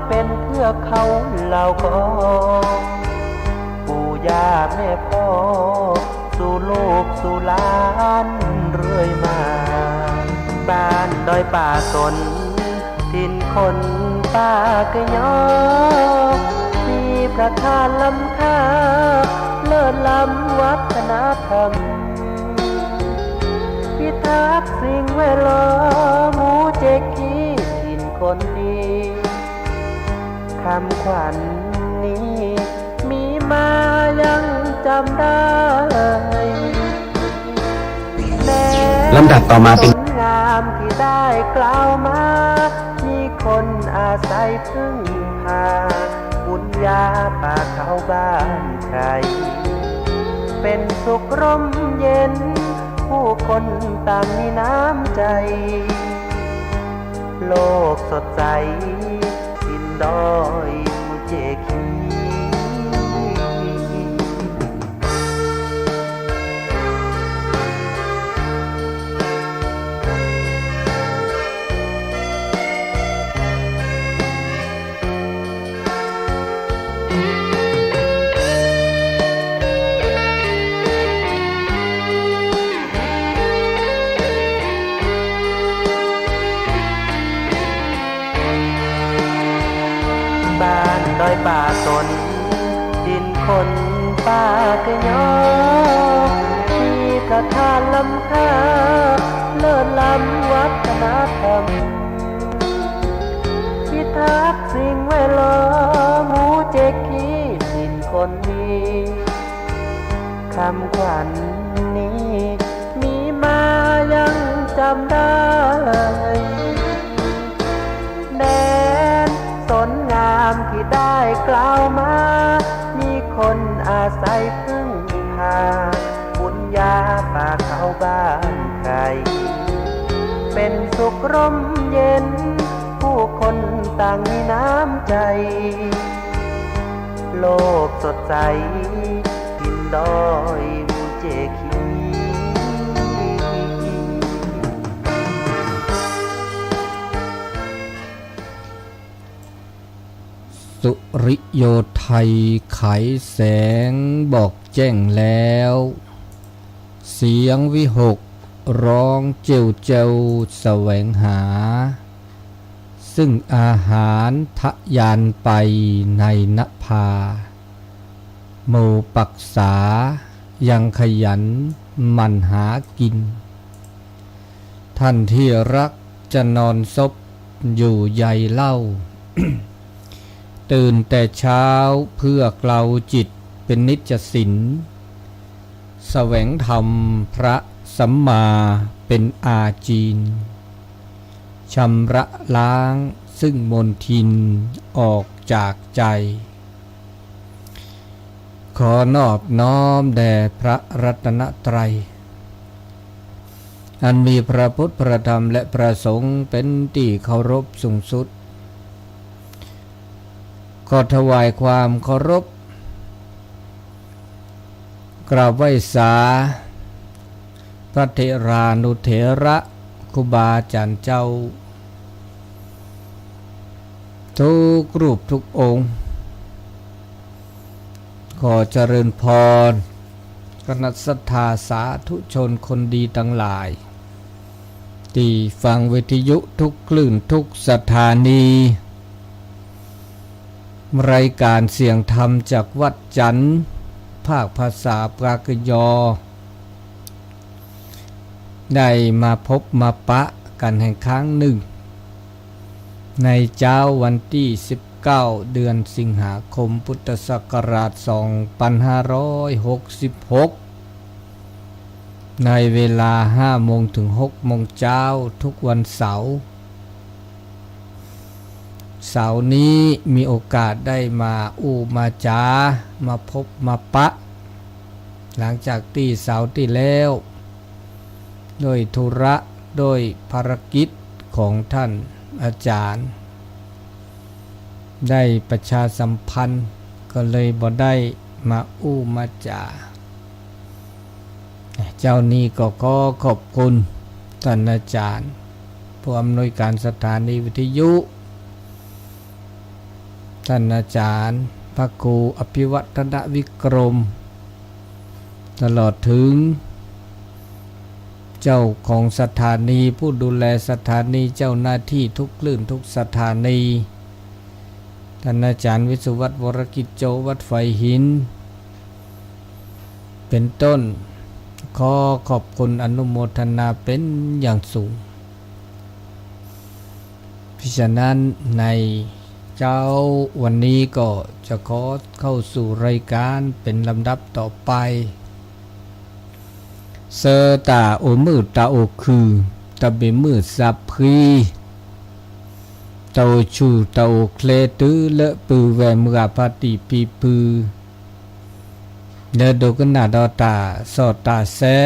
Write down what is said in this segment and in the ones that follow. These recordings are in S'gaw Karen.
เป็นเพื่อเขาเล่าก่อน ปู่ย่าแม่พ่อ สู่ลูกสู่หลานเรื่อยมา บ้านดอยป่าสน ถิ่นคนป่าเกยอ มีพระธาตุล้ำค่า เลิศล้ำวัฒนธรรม พิทักษ์สิ่งแวดล้อม หมู่เจคี ถิ่นคนดี คำขวัญนี้มีมายังจำได้ ลำดับต่อมาเป็น สนงามที่ได้กล่าวมา มีคนอาศัยพึ่งพา บุญญาป่าเขาบ้านใคร เป็นสุขร่มเย็น ผู้คนต่างมีน้ำใจ โลกสดใส ถิ่นดอยภูเจคี บ้านดอยป่าสน ถิ่นคนป่าเกยอ มีพระธาตุล้ำค่า เลิศล้ำวัฒนธรรม พิทักษ์สิ่งแวดล้อม หมู่เจคี ถิ่นคนดี คำขวัญนี้มีมายังจำได้ แดนสนงามที่ได้กล่าวมา มีคนอาศัยพึ่งพา บุญญาป่าเขาบ้านใคร เป็นสุขร่มเย็น ผู้คนต่างมีน้ำใจ โลกสดใส ถิ่นดอยภูเจคี สุริโยไทยไขแสงบอกแจ้งแล้ว เสียงวิหกร้องเจ้วเจ้วแสวงหา ซึ่งอาหารทะยานไปในนภา หมู่ปักษายังขยันหมั่นหากิน ท่านที่รักจะนอนซบอยู่ใยเล่า ตื่นแต่เช้าเพื่อเกลาจิตเป็นนิจสิน แสวงธรรมพระสัมมาเป็นอาจีน ชำระล้างซึ่งมลทินออกจากใจ ขอนอบน้อมแด่พระรัตนตรัย อันมีพระพุทธ พระธรรม และพระสงฆ์เป็นที่เคารพสูงสุด ขอถวายความเคารพ กราบไหว้สา พระเถรานุเถระ ครูบาอาจารย์เจ้า ทุกรูปทุกองค์ ขอเจริญพร คณะศรัทธาสาธุชนคนดีทั้งหลาย ที่ฟังวิทยุทุกคลื่นทุกสถานี รายการเสียงธรรมจากวัดจันทร์ ภาคภาษาปากยอ ได้มาพบมาปะกันแห่งครั้งหนึ่ง ในเช้าวันที่สิบเก้า เดือนสิงหาคม พุทธศักราช สองพันห้าร้อยหกสิบหก ในเวลา ห้าโมง ถึง หกโมงเช้า ทุกวันเสาร์ เสาร์นี้มีโอกาสได้มาอู้มาจา มาพบมาปะ หลังจากที่เสาร์ที่แล้ว ด้วยธุระ ด้วยภารกิจของท่านอาจารย์ ได้ประชาสัมพันธ์ ก็เลยบ่ได้มาอู้มาจา เช้านี้ก็ขอขอบคุณท่านอาจารย์ ผู้อำนวยการสถานีวิทยุ เ ท่านอาจารย์พระครูอภิวัฒนวิกรม ตลอดถึง เจ้าของสถานี ผู้ดูแลสถานี เจ้าหน้าที่ทุกคลื่นทุกสถานี ท่านอาจารย์วิศวัฒน์ วรกิจโจ วัดไฟหิน เป็นต้น ขอขอบคุณอนุโมทนาเป็นอย่างสูง เพราะฉะนั้นในเช้าวันนี้ก็จะขอเข้าสู่รายการเป็นลำดับต่อไป ဆၢတၢ်အိၣ်မုာ်တၢ်အိၣ်ခုၣ် တၢ်ဘၣ်မုာ်သးဖှံ တၢ်အိၣ်ဆူၣ်တၢ်အိၣ်ချ့တုၤလၢပုၢ်ဝဲၢ်မုၢ်ဂၤဖါတံၢ်ဖံဖု လၢဒိကနၣ်ဒီးတၢ်စီတၢ်ဆှံ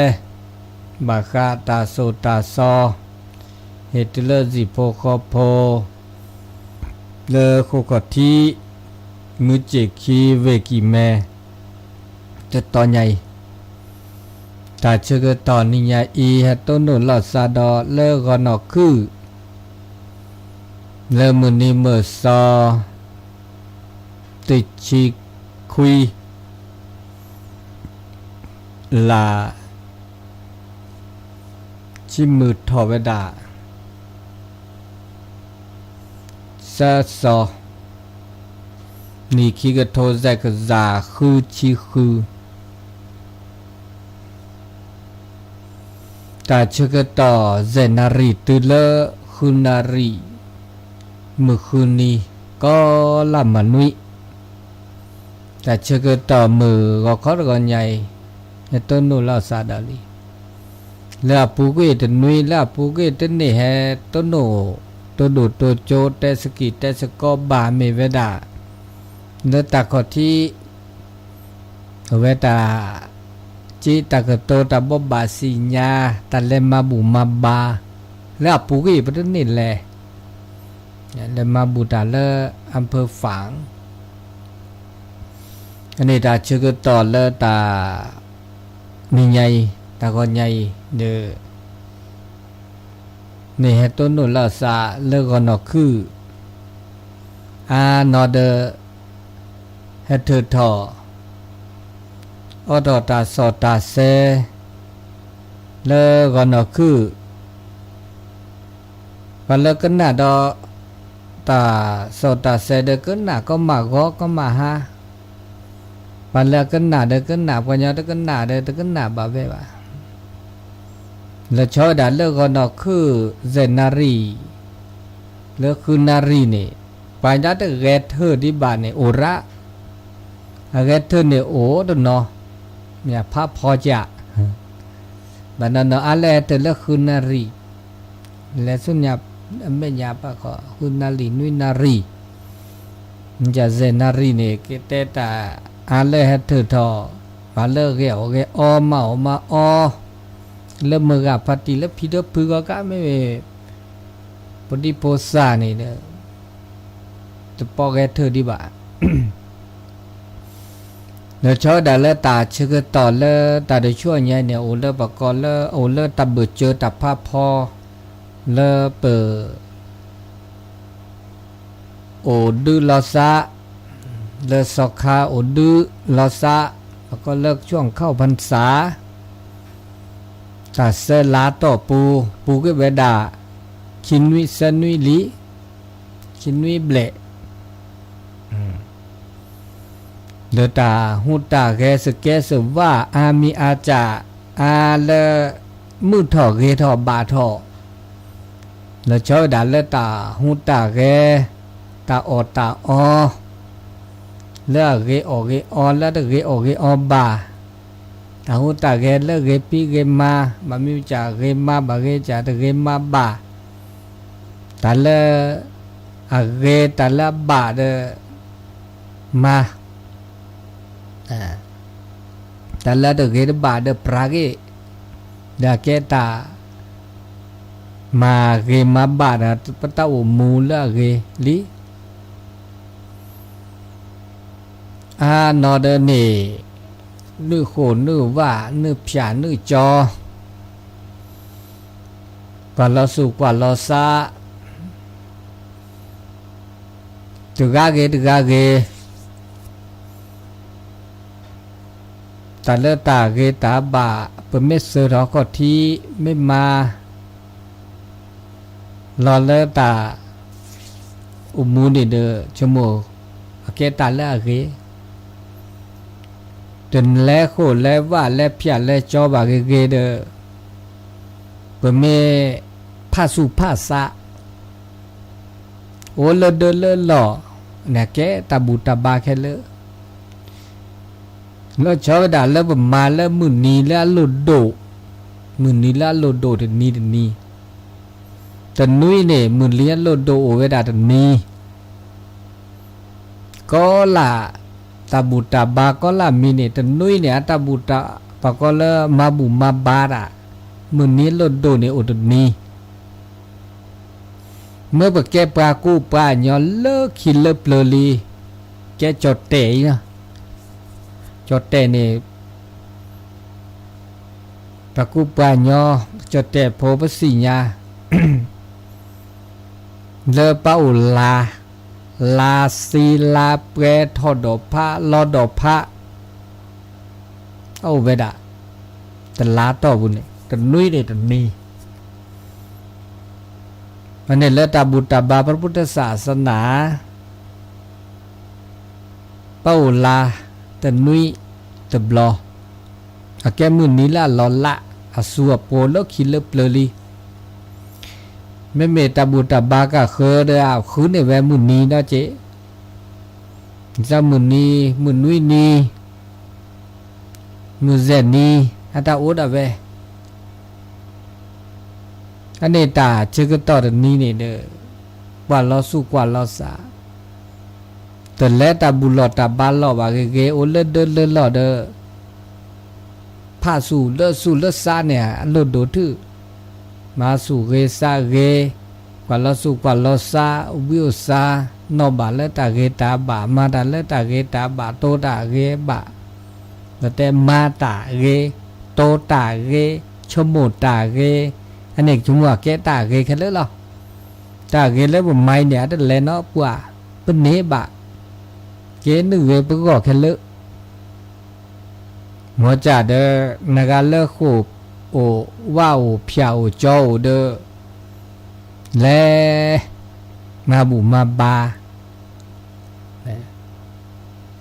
ဘၣ်ဃးတၢ်သိၣ်တၢ်သီ ဟ့ၣ်တုၤလၢဟံၣ်ဖိဃီဖိ လၢဃိၣ်ခီၣ်ထံး မုၢ်စ့ၣ်ခံဝ့ၢ်ကံၢ်မဲ တတီၤညါအံၤ တၢ်ဆၢကတီၢ်နံၤညါအံၤ ဟဲတိၢ်နီၣ်လိာ်သးဒီးလၢဂီၤနီၢ်ခုၣ် လၢမုၢ်နံၤမုၢ်သီ တဆံခွံ လါ ဆံမုၢ်ထီၣ်ဝဲဒၣ် သၢသီ နံၣ်ခံကထိ ယဲၢ်ကယၤဃုဆံဃု တၢ်ဆၢကတီၢ် ယဲၢ်နၣ်ရံၣ်တုၤလၢဃုနၣ်ရံၣ် မုၢ်ဃုနံၤ ကီလၢမုၢ်နွံ တၢ်ဆၢကတီၢ်မုၢ်ဂီၤခီတဂီၤညါအံၤ ဟဲတိၢ်နီၣ်လိာ်သးဒီးလံ လၢအပူၤကွံာ်တနွံ လၢအပူၤကွံာ်တန့ၢ် ဟဲတိၢ်နီၣ် တိၢ်ဒိၣ်တိၢ်ကၠိ တဲသကိးတဲသကိးဘၣ်မ့ၢ်ဝဲဒၣ် လၢတၢ်ခီၣ်ထံး အဝဲတၢ် က့တၢ်ကတိၤ တၢ်ဘိးဘၣ်သ့ၣ်ညါ တၢ်လဲၤမၤဘူၣ်မၤဘါ လၢအပူၤကွံာ်ပတန့ၢ်လဲၣ် လဲၤမၤဘူၣ်တၢ်လၢအဖၢဖၣ် အန့ၣ်တၢ်ဆၢကတီၢ်လၢတၢ် နံၤညါအံၤ တၢ်ဂီၤညါအံၤ ဒီး န့ၣ်ဟဲတိၢ်နီၣ်လိာ်သးလၢဂီၤနီၢ်ခုၣ် အါနီၢ်ဒီး ဟဲထုးထီၣ် အိးထီၣ်တၢ်စီၣ်တၢ်ဆှံ လၢဂီၤနီၢ်ခုၣ် ပှၤလၢကနၣ်ဒီး တၢ်စီၣ်တၢ်ဆှံဒီးကနၣ် ကီမးဂီၤကီမးဟါ ပှၤလၢအကနၣ်ဒီးကနၣ် ပှၤညီတကနၣ်ဒီးတကနၣ်ဘၣ်ဝဲဘၣ် လီၤဆီဝဲဒၣ်လၢဂီၤနီၢ်ခုၣ် ယဲၢ်နၣ်ရံၣ် လၢဃုနၣ်ရံၣ်န့ၣ် ပှၤညီတဂဲၤထၢၣ်ဒံးဘၣ်န့ၣ် အိၣ်ရၣ် အဂဲၤထၢၣ်န့ၣ်အိၣ်တနီၤ မ့ၢ်ဖးဖီကၠး ဘၣ်နီၢ်နီၢ်အါလၢဟဲထၢၣ်လၢဃုနၣ်ရံၣ် လဲၤဆူညါ အမဲာ်ညါဘၣ်ဃီ ဃုနၣ်ရံၣ် နွံနၣ်ရံၣ် ယဲၢ်နၣ်ရံၣ်န့ၣ် ကတဲတၢ်အါလၢဟဲထၢၣ်ထီၣ် ပှၤလၢဂဲၤအီၣ်ဂဲၤအီ မၤအီၣ်မၤအီ လၢမုၢ်ဂၤဖါတံၢ်လၢဖံဒီဖုဂီၢ်ကါမ့ၢ် ဖိဒံဖိသၣ်န့ၣ်ဒီး တပီၢ်ဂဲၤထၢၣ်ဒံးဘၣ် လီၤဆီဝဲဒၣ်လၢတၢ်ဆၢကတီၢ်လၢတၢ်ဒုးဆူၣ်အညါန့ၣ် အိၣ်လၢပကိးလၢ အိၣ်လၢတၢ်ဘၢၣ်စၢၤတၢ်ဖးဖီ လၢပ အိၣ်ဒုးလီၤသး လၢစီၤခါအိၣ်ဒုးလီၤသး ပကိးလၢဆူၣ်ခီၣ်ဖၣ်ဆၣ် တၢ်ဆၢလါတီၢ်ပူၤ ပူၤကွံာ်ဝဲဒၣ် ခံနွံသၢနွံလံ ခံနွံဘျဲၣ် လၢတၢ်ဟူးတၢ်ဂဲၤ စကဲစဝါ အါမံၤအါစၢ် အါလၢ မုာ်ထီၣ်ဂ့ၤထီၣ်ဘၣ်ထီၣ် လီၤဆီဝဲဒၣ်လၢတၢ်ဟူးတၢ်ဂဲၤ တၢ်အီၣ်တၢ်အီ လၢအဂ့ၤအီၣ်ဂ့ၤအီ လၢတဂ့ၤအီၣ်ဂ့ၤအီဘၣ် တၢ်ဟူးတၢ်ဂဲၤလၢဂ့ၤဖံးဂ့ၤမၤ ဘၣ်မ့ၢ်စၢ်ဂ့ၤမၤ ဘၣ်ဂ့ၤစၢ်တဂ့ၤမၤဘၣ် တၢ်လၢ အဂ့ၤ တၢ်လၢအဘၣ်ဒီး မၤ တၢ်လၢတဂ့ၤတဘၣ်ဒီးပြးက့ၤ ဒီးကဲတၢ် မၤဂ့ၤမၤဘၣ်ဒီး ပတၢ်အိၣ်မူလၢအဂ့ၤလံ အါနီၢ်ဒီးန့ၣ် နုာ်ဃိၣ်နုာ်ဝၣ် နုာ်ဖၠၣ်နုာ်ကၠီ ကွၢ်လီၤသူၣ်ကွၢ်လီၤသး တဂၤဂ့ၤတဂၤဂ့ၤ, တၢ်လၢတၢ်ဂ့ၤတၢ်ဘၣ် ပမ့ၢ်စၢၤထီၣ်ခီၣ်ထံး မ့ၢ်မၤ လီၤလၢတၢ်အိၣ်မူန့ၣ်ဒီး ဆိကမိၣ်အကဲတၢ်လၢအဂ့ၤ, တလဲၤဃိာ်လဲၤဝးလဲၤဖၠးလဲၤကၠီဘၣ်ဂ့ၤဂ့ၤဒီး ပမ့ၢ်ဖးဆူၣ်ဖးဆး အိၣ်လၢဒၢလၢလီၢ်န့ၣ် ကဲတၢ်ဘူၣ်တၢ်ဘါခဲလၢာ်, လီၤဆီဝဲဒၣ်လၢပမၤလၢမုၢ်နံၤလၢအလိၣ်ဒိၣ်, မုၢ်နံၤလၢအလိၣ်ဒိၣ်တနံၤတနံၤ, တနွံန့ၣ် မုၢ်နံၤအလိၣ်ဒိၣ်အိၣ်ဝဲဒၣ်တနံၤ ကီလၢ် တၢ်ဘူၣ်တၢ်ဘါကီလၢ်မံၤန့ၣ် တနွံန့ၣ် အတၢ်ဘူၣ်တၢ် ပှၤကိးလၢမၤဘူၣ်မၤဘါတၢ်, မုၢ်နံၤလိၣ်ဒိၣ်န့ၣ်အိၣ်တနံၤ, မ့ၢ်ပကဲပှၤကူပှၤကညီလၢခံလၢပျၢၤလံ, ကဲကၠီၣ်တဲၣ်အံၤ, ကၠီၣ်တဲၣ်န့ၣ် ပှၤကူပှၤကညီ, ကၠီၣ်တဲၣ်ဖိပသ့ၣ်ညါ လၢပအိၣ်လါ, လါစ့လါပှဲၤထီၣ်ဒီးဖးလီၤဒီးဖး, အအိၣ်ဝဲဒၣ် တလါတီၢ်ပူၤန့ၣ် တနွံန့ၣ်တနံၤ, အန့ၣ်လၢတၢ်ဘူၣ်တၢ်ဘါ ပရပုတ္တဆၣ်စနၢ ပအိၣ်လါ တနွံတဘျီ, အကဲမုၢ်နံၤလၢအလီၤလး အစူၤအပီၤလၢခံလၢပျၢၤလံ, မ့မ့ၢ်တၢ်ဘူၣ်တၢ်ဘါကဃၢၤဒီး အဃုန့ၢ်ဝဲမုၢ်နံၤဒီးက့ၤ, မုၢ်နံၤ မုၢ်နွံနံၤ မုၢ်စဲးနံၤ အတၢ်အိၣ်ဒၣ်ဝဲ, အန့ၣ်တၢ်ဆၢကတီၢ်တနံၤန့ၣ်ဒီး ကွၢ်လီၤဆူၣ်ကွၢ်လီၤစး, တလဲၤတၢ်ဘူၣ်လီၢ်တၢ်ဘါလီၢ်ဘၣ်ဂ့ၤဂ့ၤ အိၣ်လၢဒၢလၢလီၢ်ဒီး ဖးဆူၣ်လၢဆူၣ်လၢစးန့ၣ် အလိၣ်ဒိၣ်ထူၣ်, မၤဆူၣ်ဂ့ၤစးဂ့ၤ, ကွၢ်လီၤဆူၣ်ကွၢ်လီၤစး အိၣ်ဘှံးအိၣ်စး, နီၣ်ဘၣ်လၢတၢ်ဂ့ၤတၢ်ဘၣ်, မၤတၢ်လၢတၢ်ဂ့ၤတၢ်ဘၣ်, တိတၢ်ဂ့ၤဘၣ်, ဒီးတဲမၤတၢ်ဂ့ၤ, တိတၢ်ဂ့ၤ, ဆိကမိၣ်တၢ်ဂ့ၤ, အန့ၣ်ဆိကမိၣ်အကဲတၢ်ဂ့ၤခဲလၢာ်လီၤ. တၢ်ဂ့ၤလၢပမၤအံၤန့ၣ် အတလဲၤနီပှၤ, ပန့ၢ်ဘၣ်, ကဲနုာ်ဂ့ၤပဂီၢ်ခဲလၢာ် မ်ကၢ်ဒီး နဂၤလၢဃိာ်အိၣ် ဝၣ်အိၣ်ဖၠၣ်အိၣ်ကၠီအိၣ်ဒီး လဲၤ မၤဘူၣ်မၤဘါ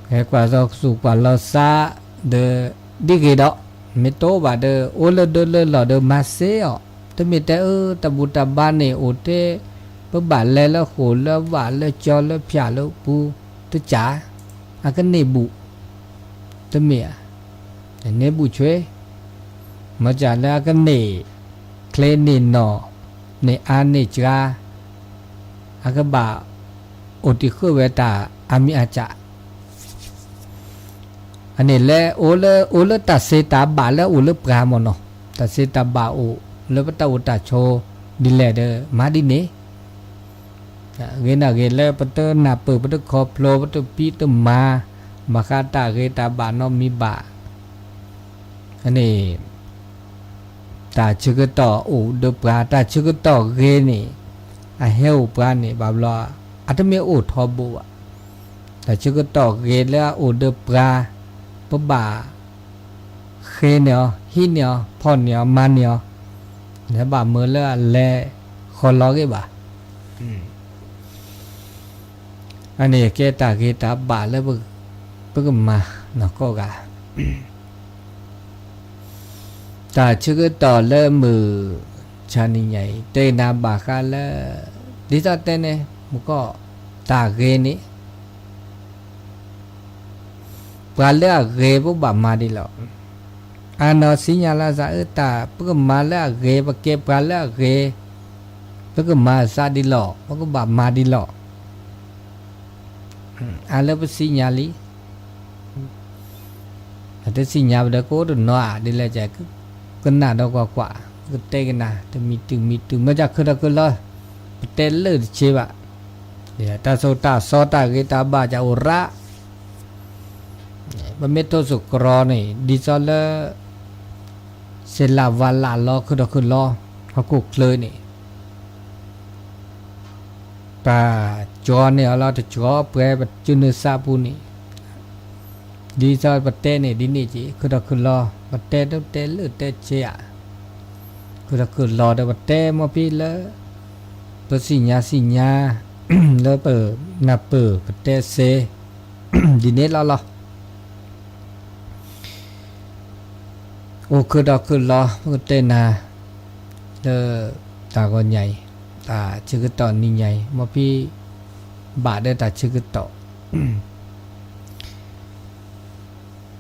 ဟဲကွၢ်လီၤဆူၣ်ကွၢ်လီၤစး ဒီး ဒ်ဂ့ၤဒီး မ့ၢ်တိဘၣ်ဒီး အိၣ်လၢဒၢလၢလီၢ်ဒီးမၤစ့အီၤ, တမ့ၢ်တဲအၢ တၢ်ဘူၣ်တၢ်ဘါန့ၣ်အိၣ်ထဲ ပဘၣ်လဲၤလၢဃိာ်လၢဝၣ်လၢကၠီလၢဖၠၣ်လၢပူၤ တကး အကန့ၢ်ဘူၣ် တမ့ၢ်ဧါ, န့ၢ်ဘူၣ်ဆွဲ မ်ကၢ်လၢအကန့ၢ်ချ့န့ၢ်နီၢ် န့ၢ်အါန့ၢ်စှၤ အကဘၣ်အိၣ်တံၤဃုာ်ဝဲတၢ်အါမံၤအါစှၤ အန့ၣ်လၢ အိၣ်လၢတၢ်စ့တၢ်ဘၣ်လၢအိၣ်လၢပှၤမ့ၢ်နီၤ, တၢ်စ့တၢ်ဘၣ်အိၣ်လၢပတၢ်အိၣ်တၢ်ဆိးဒ်လဲၣ်ဒီး မၤဒ်န့ၣ် ဂ့ၤနၢ်ဂ့ၤလၢပတနၢ်ပၢၢ် ပတခီဖျိ ပတဖံးတမၤ ဘၣ်ဃးတၢ်ဂ့ၤတၢ်ဘၣ်နီတမံၤဘၣ်. အန့ၣ် တၢ်ဆၢကတီၢ်အိၣ်ဒီးပှၤ တၢ်ဆၢကတီၢ်ဂ့ၤန့ၣ် အဟဲအိၣ်ပှၤန့ၣ် ဘၣ်ဘျီ အတမ့ၢ်အိၣ်ထီဘိဘၣ်. တၢ်ဆၢကတီၢ်ဂ့ၤလၢအအိၣ်ဒီးပှၤ ပဘၣ် ဃ့န့ၢ်အီၤ ဟံးန့ၢ်အီၤ ဖီၣ်န့ၢ်အီၤ မၤန့ၢ်အီၤ နဘၣ်မၢလၢအလဲၤဃီၤလီၤဂ့ၤဘၣ်. အန့ၣ်ကဲတၢ်ဂ့ၤတၢ်ဘၣ်လၢ ပကမၤနီၢ်ကီၢ်ဂၤ တၢ်ဆၢကတီၢ်လၢမုၢ်ဆါနံၤညါအံၤ တဲနၤဘၣ်ဃးလၢ ဒ်သိးတဲန့ၣ် မူကီၢ် တၢ်ဂ့ၤန့ၣ် ပှၤလၢအဂ့ၤပဘၣ်မၤဒ်လီၤ. အနီၢ်စံညါလၢအသးအၢ တၢ်ပကမၤလၢအဂ့ၤ ပကဲပှၤလၢအဂ့ၤ ပကမၤအသးဒ်လီၤ ပကဘၣ်မၤဒ်လီၤ. အါလၢပစံညါလံ တစံညါပဒီး ကအိၣ်တနီၤဧါ ဒ်လဲၣ် ကနၣ်ဒီးကွၢ်ကွၢ် ကတဲကနၣ် တမံၤတုၤမံၤတုၤ မ့ၢ်ကခုၣ်ဒီးခုၣ်လီၤ ပတဲလၢတဆ့ဘၣ်. တၢ်ဆိၣ်တၢ်ဆီ တၢ်ဂ့ၤတၢ်ဘၣ် ကအိၣ်ရၣ် ပမ့ၢ်ထိၣ်သတြီၤန့ၣ် ဒ်သိးလၢ စဲးလးဝါလးလီၤ ခုၣ်ဒီးခုၣ်လီၤ ဟီၣ်ခိၣ်ချၢန့ၣ် ပှၤ ကၠီန့ၢ်အီၤလီၤ တကၠီပှဲၤပကၠုနၢ်စးပူၤန့ၣ်, ဒ်သိးပတဲန့ၣ်ဒ်န့ၣ်က့ၤ ခုၣ်ထီၣ်ခုၣ်လီၤ ပတဲတတဲလၢတဲဆ့ဧါ, ခုၣ်ထီၣ်ခုၣ်လီၤဒီးပတဲမိၢ်ဖံလၢ ပသ့ၣ်ညါသ့ၣ်ညါ လၢပနၢ်ပၢၢ်ပတဲစ့ ဒ်န့ၣ်လီၤလီၤ. အိၣ်ခုၣ်ထီၣ်ခုၣ်လီၤ ပကတဲနၤ လၢတၢ်ဂီၤညါအံၤ တၢ်ဆၢကတီၢ်နံၤညါအံၤ မိၢ်ဖံဘၣ်ဒီးတၢ်ဆၢကတီၢ်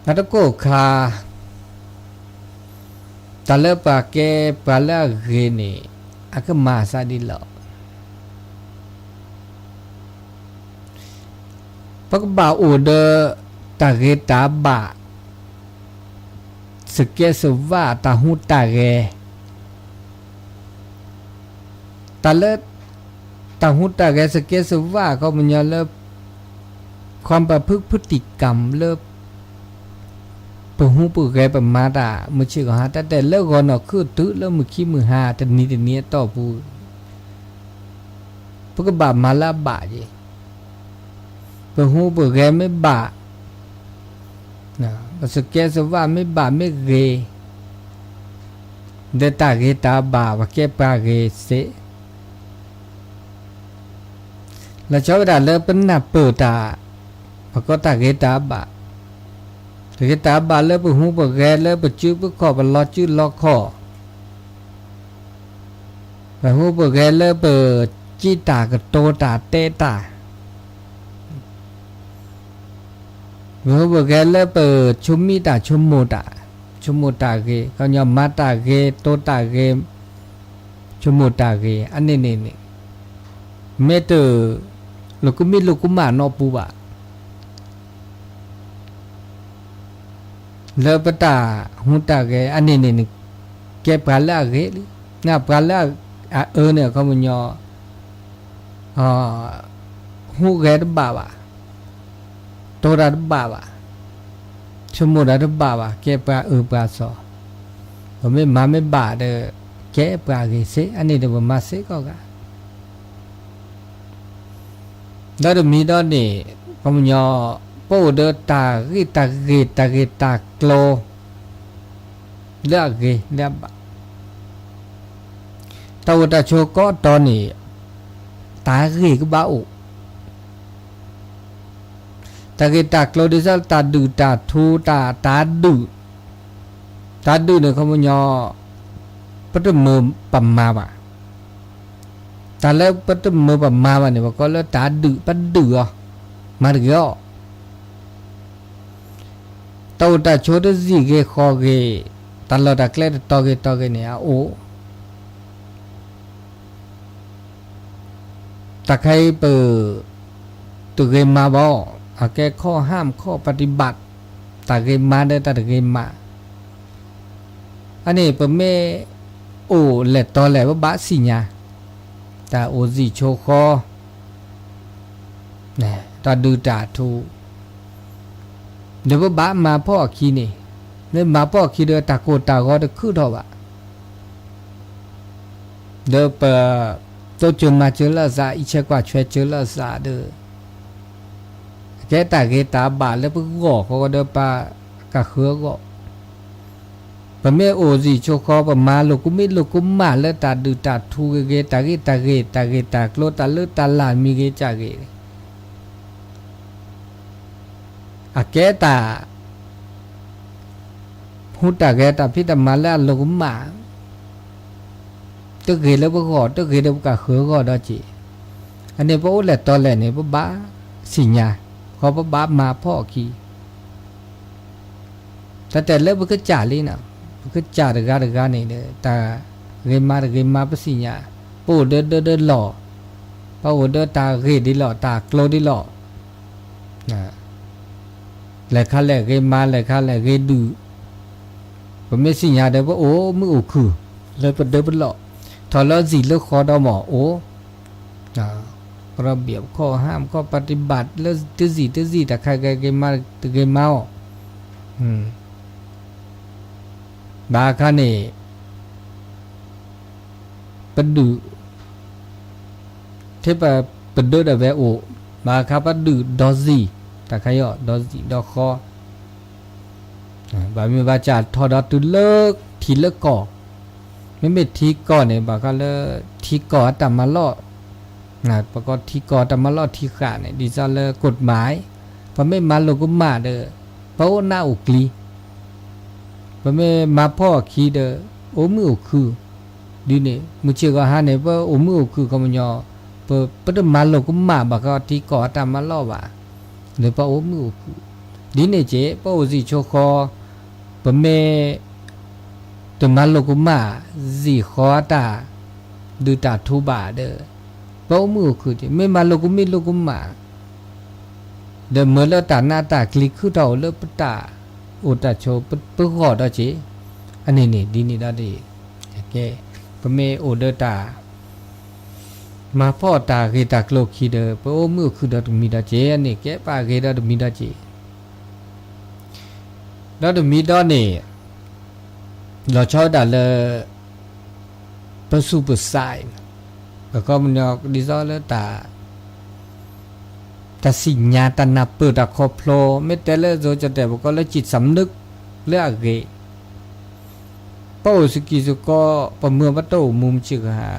အတကိၢ်ခါ တၢ်လၢပှၤကဲပှၤလၢအဂ့ၤန့ၣ် အကမၤအသးဒ်လဲၣ်. ပကဘၣ်အိၣ်ဒီး တၢ်ဂ့ၤတၢ်ဘၣ် စကဲစဝၣ် တၢ်ဟူးတၢ်ဂဲၤ တၢ်လၢ တၢ်ဟူးတၢ်ဂဲၤ စကဲစဝၣ် အခီပညီလၢ ความประพฤติ พฤติกรรม လၢ ပဟူးပဂဲၤပမၤတၢ် မုၢ်ဆ့ၣ်ဂီၤဟါ တၢ်တဲလၢဂီၤနီၢ်ခုၣ်တုၤလၢမုၢ်ခံမုၢ်ဟါ တနံၤတနံၤအတီၢ်ပူၤ ပကဘၣ်မၤလၢအဘၣ်က့ၤ ပဟူးပဂဲၤမ့ၢ်ဘၣ် ပစကဲစဝၣ်မ့ၢ်ဘၣ်မ့ၢ်ဂ့ၤ ဒီးတၢ်ဂ့ၤတၢ်ဘၣ် ပှၤကဲပှၤဂ့ၤစ့ၢ် လီၤဆီဝဲဒၣ်လၢပနၢ်ပၢၢ်တၢ် ပကိးတၢ်ဂ့ၤတၢ်ဘၣ် တၢ်ဂ့ၤတၢ်ဘၣ်လၢပဟူးပဂဲၤ လၢပစုပခီၣ် ပလီၤစုလီၤခီၣ် ပဟူးပဂဲၤလၢပစံးတၢ် ကတိၤတၢ် တဲတၢ် ပဟူးပဂဲၤလၢပဆိမိၣ်တၢ် ဆိကမိၣ်တၢ် ဆိကမိၣ်တၢ်ဂ့ၤ ခီပညီမၤတၢ်ဂ့ၤ တိၤတၢ်ဂ့ၤ ဆိကမိၣ်တၢ်ဂ့ၤ အန့ၣ်န့ၣ်န့ၣ် မ့ၢ်တ လိာ်ကမံလိာ်ကမၣ်နီၢ်ပူၤဘၣ် လၢပတၢ်ဟူးတၢ်ဂဲၤအန့ၣ်န့ၣ်န့ၣ် ကဲပှၤလၢအဂ့ၤလံ. ပှၤလၢအအၢန့ၣ် အခီပညီ ဟူးဂဲၤတဘၣ်ဘၣ်, တိၤတၢ်တဘၣ်ဘၣ်, ဆိကမိၣ်တၢ်တဘၣ်ဘၣ်, ကဲပှၤအၢပှၤသီ, ပမ့ၢ်မၤမ့ၢ်ဘၣ်ဒီး ကဲပှၤဂ့ၤစ့ၢ်, အန့ၣ်ဒီးပမၤစ့ၢ်ကီးဂၤ ဒီးတမံၤဒီးန့ၣ် ခီပညီ ပအိၣ်ဒီးတၢ်ဂ့ၢ်တၢ်ဂ့ၤ တၢ်ဂ့ၢ်တၢ်ကျိၤ လၢအဂ့ၤလၢအဘၣ်, တၢ်အိၣ်တၢ်ဆိးကိးတီၤန့ၣ် တၢ်ဂ့ၤကဘၣ်အိၣ်, တၢ်ဂ့ၢ်တၢ်ကျိၤဒ်သိးတၢ်ဒုၣ်တၢ်ထူတၢ် တၢ်ဒုး, တၢ်ဒုးန့ၣ် ခီပညီ ပတမၢပမၤဘၣ်, တၢ်လၢပတမၢပမၤဘၣ်န့ၣ် ပကိးလၢတၢ်ဒုး, ပဒုးအီၤ, မၤတဂ့ၤအီၤ, တၢ်အိၣ်တၢ်ဆိးတစံၣ်ဂ့ၤဃီဂ့ၤ, တၢ်လီၢ်တၢ်ကျဲတတီၤဂ့ၤတီၤဂ့ၤန့ၣ် အအိၣ် တၢ်ခဲအံၤပ တဂ့ၤမၤဘၣ်, အကဲခီၣ်ဟၣ်ခီၣ် ပฏิบัติ တၢ်ဂ့ၤမၤဒီးတၢ်တဂ့ၤမၤ, အန့ၣ်ပမ့ၢ်အိၣ်လဲၣ်တီၤလဲၣ် ပဘၣ်သ့ၣ်ညါ တၢ်အိၣ်စံၣ်ဆိးဃီ တၢ်ဒုးတၢ်ထူ ဒီးပဘၣ်မၤဖှီၣ်အခံန့ၣ်, မ့ၢ်မၤဖှီၣ်အခံဒီးတၢ်ကိၢ်တၢ်ဂီၤတခုၣ်ထီၣ်ဘၣ်, ဒီးပ တိစၢၤမၤစၢၤလၢအသး အံးဆဲးကွၢ်ဆဲးစၢၤလၢအသးဒီး အကဲတၢ်ဂ့ၤတၢ်ဘၣ်လၢပဂီၢ်ဃီဒီးပကဃၢအဂီၢ်, ပမ့ၢ်အိၣ်စံၣ်ဆိးဃီ ပမၤလိာ်ကမံလိာ်ကမၣ်လၢတၢ်ဒုးတၢ်ထူဂ့ၤဂ့ၤ တၢ်ဂ့ၢ်တၢ်ဂ့ၤ တၢ်ဂ့ၢ်တၢ်ကျိၤတၢ်လၢတၢ်လၢ်မံၤဂ့ၤကၢ်ဂ့ၤ အကဲတၢ် ဟူးတၢ်ဂဲၤတၢ်ဖံးတၢ်မၤလၢအလိၤကမၣ်, တဂ့ၤလၢပဂီၢ် တဂ့ၤလၢပကဃၢအဂီၢ်ဒီးက့ၤ, အန့ၣ်ပအိၣ်လဲၣ်တီၤလဲၣ်န့ၣ် ပဘၣ်သ့ၣ်ညါ, ဃီပဘၣ်မၤဖှီၣ်အခံ, တၢ်တဲလၢပကစၢ်လံနီၤ, ပကစၢ်တဂၤတဂၤန့ၣ်ဒီး တၢ်ဂ့ၤမၤတဂ့ၤမၤပသ့ၣ်ညါ, ပအိၣ်ဒီးဒၢဒီးလီၢ်, ပအိၣ်ဒီးတၢ်ဂ့ၤဒ်လီၢ် တၢ်ကျိၤဒ်လီၢ် လဲၤခါလဲၤဂ့ၤမၤ လဲၤခါလဲၤဂ့ၤဒုး, ပမ့ၢ်သ့ၣ်ညါဒီးပအိၣ်မုာ်အိၣ်ခုၣ် လၢပဒၢပလီၢ်, ထီၣ်လၢစံၣ်လၢဃီဒီးမ့ၢ်အိၣ်, ကရၢဘံၣ်ခီၣ်ဟၣ်ခီၣ် ပฏิบัติ လၢတစံၣ်တစံၣ် တၢ်ခါဂ့ၤဂ့ၤမၤတဂ့ၤမၤအီၤ, ဘၣ်အခါန့ၣ် ပဒုး ထဲပ ပဒၢဒီးဝဲအိၣ်, ဘၣ်ဃးပဒုၣ်ဒီးစံၣ်, တၢ်ခါအံၤဒီးစံၣ်ဒီးဃီ, ဘၣ်မ့ၢ်ဘၣ်စးထီၣ်ဒီးတုၤလၢထံလၢကီၢ်, မ့မ့ၢ်ထံကီၢ်န့ၣ် ဘၣ်ဃးလၢထံကီၢ်အတၢ်မၤလီၢ်, ပကိးထံကီၢ်တၢ်မၤလီၢ်ထံဃာ်န့ၣ် ဒ်သိးလၢကိၣ်တမၤ, ပမ့ၢ်မၤလိာ်ကမၣ်ဒီး ပအိၣ်နးအိၣ်ကျံ, ပမ့ၢ်မၤဖှီၣ်အခံဒီး အိၣ်မုာ်အိၣ်ခုၣ်, ဒ်န့ၣ် မုၢ်ဆ့ၣ်ဂီၤဟါန့ၣ် ပအိၣ်မုာ်အိၣ်ခုၣ်ခီပညီ, ပ ပတမၤလိာ်ကမၣ်ဘၣ်ဃးထံကီၢ်အတၢ်မၤလီၢ်ဘၣ်, ဒီးပအိၣ်မုာ်အိၣ်ခုၣ်, ဒ်န့ၣ်က့ ပအိၣ်စံာ်ဆိဃီ, ပမ့ၢ် တမၤလိာ်ကမၣ် စံာ်ဃီတၢ် ဒုးတၢ်ထူဘၣ်ဒီး ပအိၣ်မုာ်အိၣ်ခုၣ်က့ မ့ၢ်မၤလိာ်ကမ့ၢ်လိာ်ကမၣ် ဒီးမၢလၢတၢ်နးတၢ်ကျံၤခုၣ်ထီၣ်အိၣ်လၢပတၢ်အိၣ်တၢ်ဆိးပဂီၢ်ဒီးက့, အန့ၣ်န့ၣ် ဒ်န့ၣ်ဒီး ကဲ ပမ့ၢ်အိၣ်ဒီးတၢ် မၤဖှီၣ်တၢ်ဂ့ၢ်တၢ်ကျိၤခံဒီး ပအိၣ်မုာ်အိၣ်ခုၣ်ဒီးတမံၤဒီးက့ အန့ၣ်ကဲပာ်ဂ့ၤဒီးတမံၤဒီးက့ ဒီးတမံၤဒီးန့ၣ် လီၤဆီဝဲဒၣ်လၢ ပစူၢ်ပစးအံၤ, အခီပညီဒ်သိးလၢ တၢ်စံၣ်ညါတၢ်နၢ်ပၢၢ်တၢ်ခီဖျိ မ့ၢ်တဲလၢ စိၤကတဲာ် ပကိးလၢ จิตสำนึก လၢအဂ့ၤ, ပအိၣ်စကံးစကီး ပမုၢ်ပတအိၣ်မူမုၢ်ဆ့ၣ်ဂီၤဟါ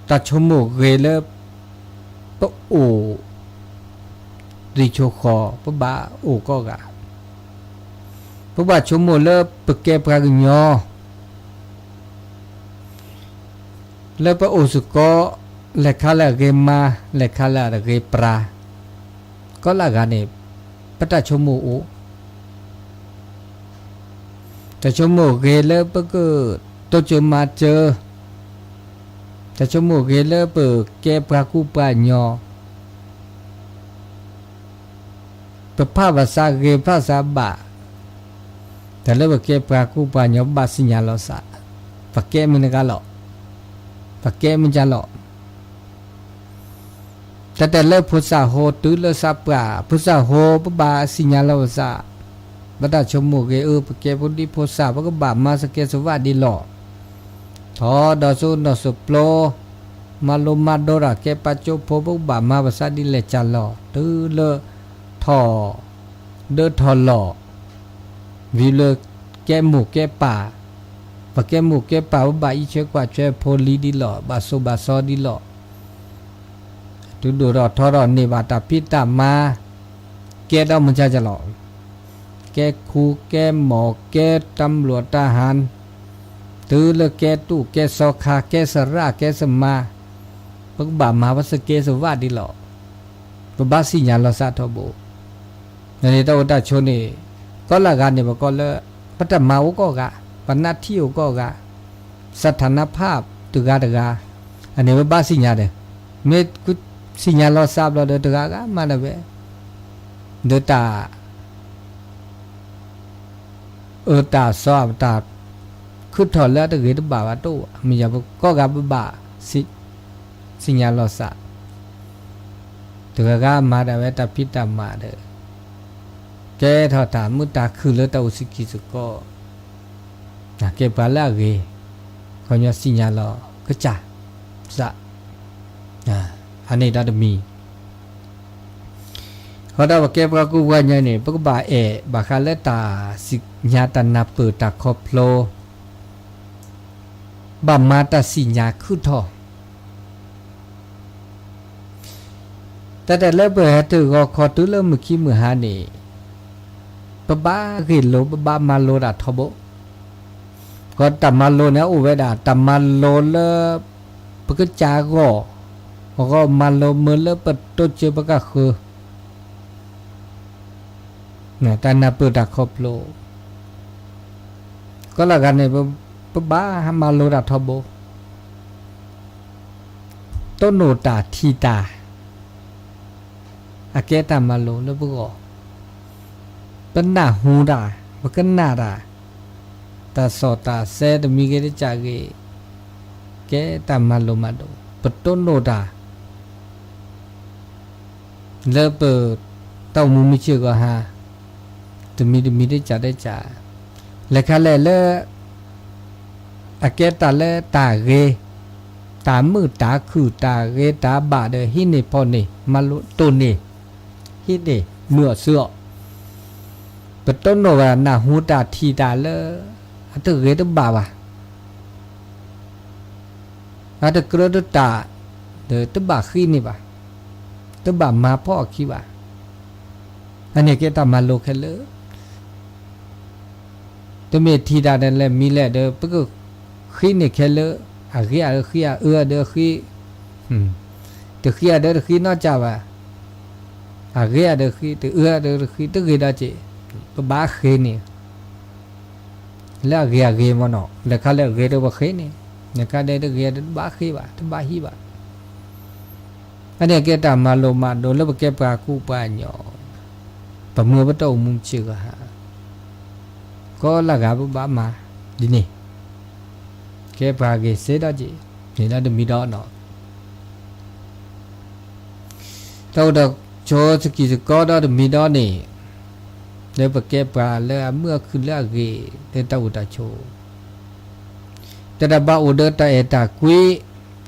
တၢ်ဆိကမိၣ်ဂ့ၤလၢ ပအိၣ် သ့ၣ်ဆိဃီၤ ပဘၣ်အိၣ်ကိးဂၤ, ပဘၣ်ဆိကမိၣ်လၢပကဲပှၤကညီ လၢပအိၣ်စ့ၢ်ကီး လဲၤခါလၢအဂ့ၤမါ လဲၤခါလၢအဂ့ၤပြၤ, ကိးလၢဂၤန့ၣ် ပတၢ်ဆိကမိၣ်အိၣ် တၢ်ဆိကမိၣ်ဂ့ၤလၢပကတိစၢၤမၤစၢၤ, တၢ်ဆိကမိၣ်ဂ့ၤလၢပကဲပှၤကူပှၤကညီ, ပဖးဘၣ်ဆါဂ့ၤဖးဆါဘၣ်, တၢ်လၢပကဲပှၤကူပှၤကညီ ပဘၣ်စံၣ်ညါလီၤစး, ပကဲမ့ၢ်နဂၤလီၤ, ပကဲမ့ၢ်ကလီၤ တၢ်တဲလၢဖိသၣ်ဟိတုၤလၢသးပှၢ် ဖိသၣ်ဟိ ပဘၣ်စံၣ်ညါလီၤပသး, ပတၢ်ဆိကမိၣ်ဂ့ၤအၢ ပကဲဖိဒံဖိသၣ် ပကဘၣ်မၤသကဲသးဝးဒ်လီၤ. ထီၣ်ဒီးစိနီၢ်စိပျိ မၤလိမၤဒိတၢ်ကဲပာ်ကၠိဖိ ပကဘၣ်မၤပသးဒ်လဲၣ်ကလီၤ တုၤလၢ ထီၣ် ဒၢထီၣ်လီၤ ဝံၤလၢကဲမိၢ်ကဲပၢ်, ပကဲမိၢ်ကဲပၢ် ပဘၣ်အံးထွဲကွၢ်ထွဲဖိလံၤဒ်လီၤ, ဘၣ်ဆိၣ်ဘၣ်ဆီဒ်လီၤ. တုၤဒိၣ်ထီၣ်ထီထီၣ်န့ၢ်ဘၣ်တၢ်ဖံးတၢ်မၤ, ကဲဒီးမုၢ်ကကလီၤ, ကဲခူကဲမီၢ် ကဲတၢ်မလိာ်တၢ်ဟၣ်, တုၤလၢကဲတူၢ်ကဲစီၤခါ ကဲစရၣ်ကဲစမါ, ပကဘၣ်မၤပသကဲသးဝးဒ်လီၤ. ပဘၣ်စံၣ်ညါလီၤစးထီဘိ န့ၣ်တၢ်အိၣ်တၢ်ဆိးန့ၣ် ကိးလၢဂၤန့ၣ် ပကိးလၢ ပတၢ်မၤအိၣ်ကိးဂၤ, ပနၢ်ထံၣ်အိၣ်ကိးဂၤ, စထၣ်နါဖးတဂၤတဂၤ, အန့ၣ်ပဘၣ်စံၣ်ညါဒီး မ့ၢ်စံၣ်ညါလီၤစးဘျီဒီး တဂၤဂၤမၤဒၣ်ဝဲ ဒီးတၢ် အၢတၢ်စီ တၢ်ခုၣ်ထီၣ်လၢအတဂ့ၤတဘၣ်ဘၣ်တအိၣ်ဘၣ်. မ့ၢ်ယၤပကိးဂၤပဘၣ် စံၣ်ညါလီၤစး, တဂၤဂၤမၤဒၣ်ဝဲတၢ်ဖံးတၢ်မၤဒီး ကဲထီၣ်တၢ်မုာ်တၢ်ခုၣ်လၢတၢ်အိၣ်စကံးစကီး, ကဲပှၤလၢအဂ့ၤ, ခီညီစံၣ်ညါလီၤကစၢ်စး, အန့ၣ်ဒီးတမံၤ ဃီဒီးပကဲပှၤကူပှၤကညီန့ၣ် ပကဘၣ်အဲၣ်ဘၣ်ဃးလၢတၢ်စံၣ်ညါတၢ်နၢ်ပၢၢ်တၢ်ခီဖျိ, ဘၣ်မၤတၢ်စံၣ်ညါခုၣ်ထီၣ်, တၢ်တဲလၢပဟဲတဂီၤခီတုၤလၢမုၢ်ခံမုၢ်ဟါန့ၣ် ပဘၣ်ဂ့ၢ်လိာ် ပဘၣ်မၤလိတၢ်ထီဘိ, ဃီတၢ်မၤလိန့ၣ်အိၣ်ဝဲဒၣ် တၢ်မၤလိလၢ ပကစၢ်အဂီၢ်, အဂီၢ်မၤလိမ့ၢ်လၢပတိစၢၤပကဃၢၤ တၢ်နၢ်ပၢၢ်တၢ်ခီဖျိ, ကိးလၢဂၤန့ၣ် ပဘၣ်မၤလိတၢ်ထီဘိ, တိၢ်နီၣ်တၢ်ထံၣ်တၢ် အကဲတၢ်မၤလိလၢပဂီၢ်, ပနၢ်ဟူတၢ်, ပကနၣ်တၢ်, တၢ်စီၣ်တၢ်ဆဲတမံၤဂ့ၤတကးဂ့ၤ, ကဲတၢ်မၤလိမၤဒိး, ပတိၢ်နီၣ်တၢ် လၢပတၢ်အိၣ်မူမုၢ်ဆ့ၣ်ဂီၤဟါ, တမံၤတမံၤတကးတကး, လဲၤခါလဲၣ်လၢ အကဲတၢ်လၢတၢ်ဂ့ၤ, တၢ်မုာ်တၢ်ခုၣ် တၢ်ဂ့ၤတၢ်ဘၣ်ဒီး ဟံးန့ၢ်ဖီၣ်န့ၢ် မၤလိတိၢ်န့ၢ်, ဟံးန့ၢ်မုာ်အီၣ်ဆူအီၣ်, ပတိၢ်နီၣ်ဝဲဒၣ်နၢ်ဟူတၢ်ထံၣ်တၢ်လၢ အတဂ့ၤတဘၣ်ဘၣ်, အတကြၢးတတၢ်, ဒီးတဘၣ်ဃ့န့ၢ်ဘၣ်, တဘၣ်မၤဖီၣ်အခံဘၣ်. အန့ၣ်ကဲတၢ်မၤလိခဲလၢာ် တမ့ၢ်ထံၣ်တၢ်န့ၣ်လဲၣ်မံၤလဲၣ်ဒီး ပကဃ့န့ၢ်ခဲလၢာ်, အဂ့ၤအါဒီးဃ့ အအၢအါဒီးဃ့, တဃ့အါဒီးတဃ့နီၢ်ကၢ်ဘၣ်, အဂ့ၤအါဒီးဃ့ တအၢအါဒီးတဃ့ တဂ့ၤဒီးက့ၤ, ပဘၣ်ဃ့န့ၢ် လၢအဂ့ၤအဂ့ၤမ့ၢ်နီၤ, လဲၤခါလၢအဂ့ၤဒီးပဃ့န့ၢ်, လဲၤခါလၢတဂ့ၤဒီးတဘၣ်ဃ့ဘၣ် တဘၣ်ဟံးဘၣ်. အန့ၣ်ကဲတၢ်မၤလိမၤဒိးလၢပကဲပှၤကူပှၤကညီ, ပမုၢ်ပတၢ်အိၣ်မူဆ့ၣ်ဂီၤဟါ, ကီလၢဂၤပဘၣ်မၤဒ်န့ၣ်, ကဲပှၤဂ့ၤစ့ဒီးက့ၤ, န့ၣ်လၢတမံၤဒီးနီၤ တၢ်အိၣ်တၢ်ဆိးစကံစကီဒီးတမံၤဒီးန့ၣ်, လၢပကဲပှၤလၢအမုာ်အခုၣ်လၢအဂ့ၤ လၢတၢ်အိၣ်တၢ်ဆိး, တၢ်တဘၣ်အိၣ်ဒီးတၢ်အဲၣ်တၢ်ကွံ,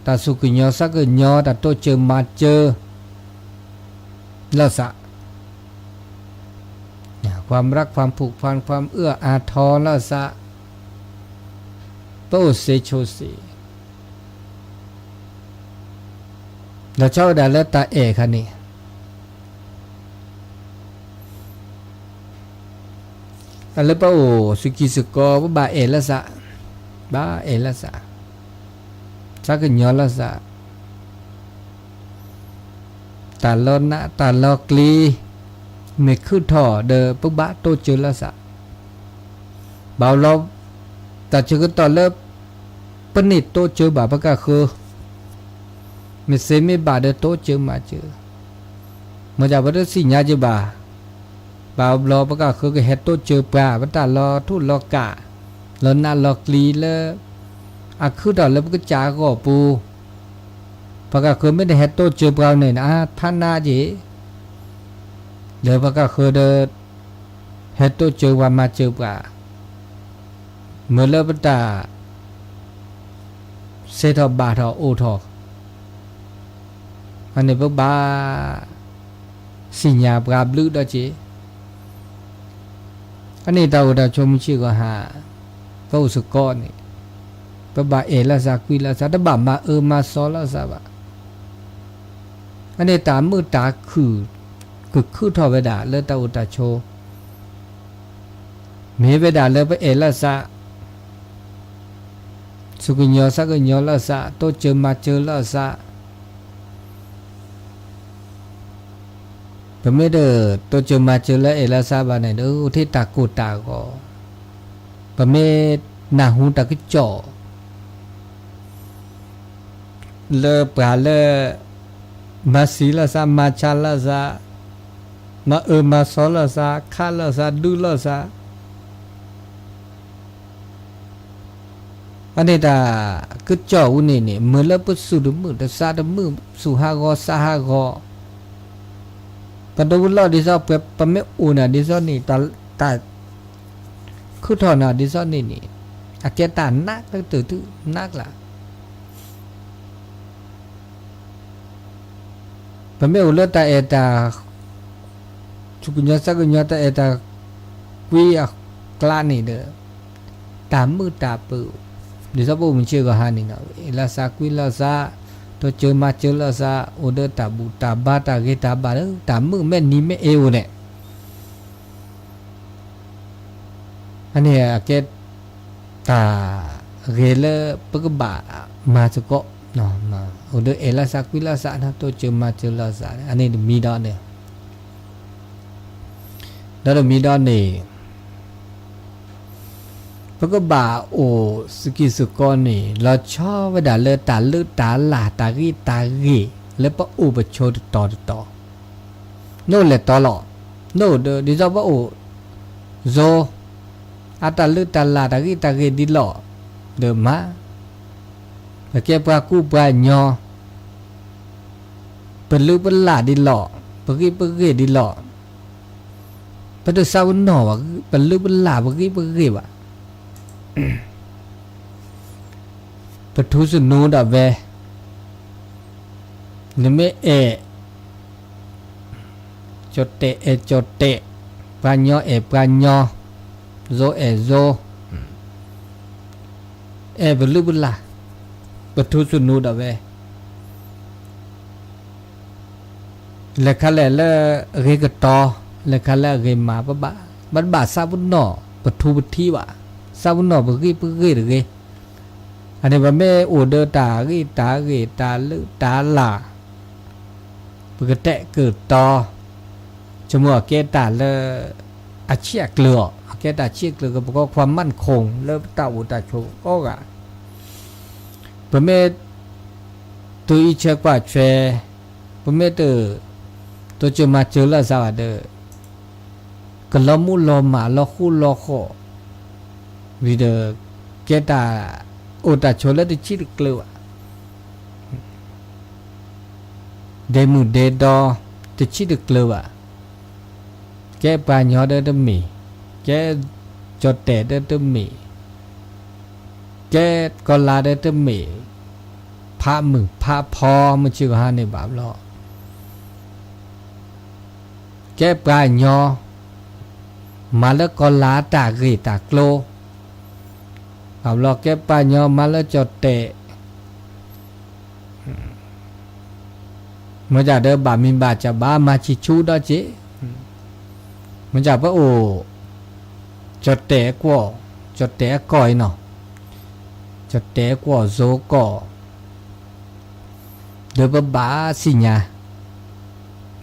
တၢ်စူၢ်ကညီၤစၢ်ကညီၤ တၢ်တိစၢၤမၤစၢၤ လီၤစး, ความรักความผูกพัน ความเอื้ออาทร လီၤစး, ပအိၣ်စ့ဆိးစ့ လီၤဆီဝဲဒၣ်လၢတၢ်အဲၣ်ခါန့ၣ်, အလၢပအိၣ်စူၢ်ကံစကီ ပဘၣ်အဲၣ်လီၤစး, ဘၣ်အဲၣ်လီၤစး, စၢ်ကညီၤလီၤစး, တၢ်လီၤနး တၢ်လီၤကျံၤ မ့ၢ်ခုၣ်ထီၣ်ဒီး ပဘၣ်တိစၢၤလီၤစး, ဘၣ်လီၤ တၢ်ဆၢကတီၢ်လၢ ပန့ၢ်တိစၢၤဘၣ်ပကဃၢၤ, မ့ၢ်စ့မ့ၢ်ဘၣ်ဒီးတိစၢၤမၤစၢၤ, မ့ၢ်ဒ်ပတသ့ၣ်ညါက့ၤဘၣ်, ဘၣ်ဘျီပကဃၢၤကဟဲတိစၢၤပှၤ ပတၢ်လီၤထူၣ်လီၤကၣ်, လီၤနးလီၤကျံၤလၢ အခုၣ်ထီၣ်လၢပကစၢ်အဂီၢ်ပူၤ, ပကဃၢၤမ့ၢ်တဟဲတိစၢၤပှၤန့ၣ် အါဖးနးက့ၤ ဒီးပကဃၢၤဒီး ဟဲတိစၢၤပှၤမၤစၢၤပှၤ, မ့ၢ်လၢပတၢ် စဲးထီၣ်ဘၣ်ထီၣ်အိၣ်ထီၣ်, အန့ၣ်ပဘၣ် သ့ၣ်ညါပှၤဘျုးဒီးက့ၤ, အန့ၣ်တၢ်အိၣ်တၢ်ဆိးမုၢ်ဆ့ၣ်ဂီၤဟါ, ပအိၣ်စ့ၢ်ကီးန့ၣ်, ပဘၣ်အဲၣ်လီၤစးကွံလီၤစး တဘၣ်မၤအၢမၤသီလီၤစးဘၣ်. အန့ၣ်တၢ်မုာ်တၢ်ခုၣ် ကခုၣ်ထီၣ်ဝဲဒၣ်လၢတၢ်အိၣ်တၢ်ဆိး, မ့ၢ်ဝဲဒၣ်လၢပအဲၣ်လီၤစး, စူၢ်ကညီၤစၢ်ကညီၤလီၤစး တိစၢၤမၤစၢၤလီၤစး ပမ့ၢ်တတိစၢၤမၤစၢၤလၢအဲၣ်လီၤစးဘၣ်န့ၣ်ဒီး အိၣ်ထဲတၢ်ကိၢ်တၢ်ဂီၤ, ပမ့ၢ်နၢ်ဟူတၢ်ကစီၣ် လၢပှၤလၢ မၤစံၤလီၤစး မၤဆါလီၤစး, မၤအၢမၤသီလီၤစး, ခးလီၤစး ဒုးလီၤစး အန့ၣ်တၢ်ကစီၣ်အူန့ၣ်န့ၣ် မ့ၢ်လၢပစူၢ်တမုာ် တသးတမုာ် စူၢ်ဟးဂီၤသးဟးဂီၤ, ပဒိးလီၢ်ဒ်သိး ပမ့ၢ်အိၣ်နၤဒ်သိးန့ၣ် တၢ်ခုၣ်ထီၣ်နၤဒ်သိးန့ၣ်န့ၣ် အကဲတၢ်နးကတၢၢ်တုၤနးကျါ ပမ့ၢ်အိၣ်လၢတၢ်အဲၣ်တၢ် စူၢ်ကညီၤသးကညီၤ တၢ်အဲၣ်တၢ်ကွံအကျါန့ၣ်ဒီး တၢ်မုာ်တၢ်ပၢၤ, ဒ်သိးပအိၣ်မုၢ်ဆ့ၣ်ဂီၤဟါန့ၣ်နီၤ အဲၣ်လီၤစးကွံလီၤစး, တိစၢၤမၤစၢၤလီၤစး, အိၣ်ဒီးတၢ်ဘူၣ်တၢ်ဘါတၢ်ဂ့ၤတၢ်ဘၣ်လၢ တၢ်မုာ်မဲာ်နံၤမဲာ်အ့အိၣ်န့ၣ် အန့ၣ်အကဲ တၢ်ဂ့ၤလၢပကဘၣ်မၤသကိး, အိၣ်ဒီးအဲၣ်လီၤစးကွံလီၤစး တိစၢၤမၤစၢၤလီၤစး အန့ၣ်တမံၤဒီးန့ၣ်, ဒီးတမံၤဒီးန့ၣ် ပကဘၣ်အိၣ်စကံၢ်စကီန့ၣ် လီၤဆီဝဲဒၣ်လၢတၢ်လၢတၢ်လၢ်တၢ်ဂ့ၤတၢ်ဂ့ၤ လၢပအိၣ်ပဆိးတတီၤတတီၤ နအိၣ်လဲၤတီၤလီၤ, နအိၣ်ဒီး ဒ်သိးပအိၣ် ယိၤ အတၢ်လၢတၢ်လၢ်တၢ်ဂ့ၤတၢ်ဂ့ၤဒ်လီၤ, ဒီးမၤ ပကဲပှၤကူပှၤကညီ ပလုၢ်ပလၢ်ဒ်လီၤ, ပဂ့ၢ်ပဂ့ၢ်ဒ်လီၤ, ပတသးပ့ၤနီၣ်ဘၣ် ပလုၢ်ပလၢ်ပဂ့ၢ်ပဂ့ၢ်ဘၣ် ပထူသနူဒီးဝဲ နမ့ၢ်အဲၣ် ကၠီၣ်တဲာ်အဲၣ်ကၠီၣ်တဲာ်, ပှၤညီအဲၣ်ပှၤညီ, ယိၤအဲၣ်ယိၤ, အဲၣ်ပလုၢ်ပလၢ်, ပထူသနူဒၣ်ဝဲ, လဲၤခါလဲၣ်လၢအဂ့ၤကတီၤ, လဲၤခါလၢအဂ့ၤမး, ပဘၣ်, ပဘၣ်သးပ့ၤနီၣ်ပထူပထံဘၣ်, သးပ့ၤနီၣ်ပဂ့ၢ်ပဂ့ၢ်တဂ့ၤ. အန့ၣ် ပမ့ၢ်အိၣ်ဒီးတၢ်ဂ့ၢ်တၢ်ဂ့ၢ် တၢ်လုၢ်တၢ်လၢ်, ပကတဲာ်ကတီၤ, ဆိကမိၣ်အကဲတၢ်လၢ အဆံၣ်အကျၢၤအီၤ, အကဲတၢ်ဆံၣ်အကျၢၤ ကပကီခွါမၢ်ခိၣ် လၢပတၢ်အိၣ်တၢ်ဆိးကိးဂၤ, ပမ့ၢ် တုၤအံးဆၢကွၢ်ထွဲ, ပမ့ၢ်တ တိစၢၤမၤစၢၤလၢအသးဘၣ်ဒီး ကလီၤမူလီၤမၢ်လီၤဃူလီၤဃီၣ်, ဝံၤဒီး ကဲတၢ်အိၣ်တၢ်ဆိးလၢတဆံၣ်တကျၢၤဘၣ်, ဒဲမုၢ်ဒဲဒီ တဆံၣ်တကျၢၤဘၣ်, ကဲပှၤညီဒီးတမ့ၢ်, ကဲကၠီၣ်တဲာ်ဒီးတမ့ၢ်, ကဲကီၤလါဒီးတမ့ၢ်, ဖးမုၢ်ဖးဖီမုၢ်ဆ့ၣ်ကဟါန့ၣ်ဘၣ်ဘျီ ကဲပှၤညီ, မၤလၢကီၤလါတၢ်ဂ့ၢ်တၢ်ကျိၤ, ဘၣ်ဘျီကဲပှၤညီမၤလၢကၠီၣ်တဲာ်, မ့ၢ်ဒၣ်ဒီးဘၣ်မံၤဘၣ်စၢ်ဘၣ်မၤဆံးဆူဒီးက့ၤ, မ့ၢ်ဒၣ်ပအိၣ်, ကၠီၣ်တဲာ်အကွီၢ်, ကၠီၣ်တဲာ်အကီၢ်အံၤနီၤ, ကၠီၣ်တဲာ်အကွီၢ်ယိၤကီၢ် ဒီးပဘၣ်သ့ၣ်ညါ,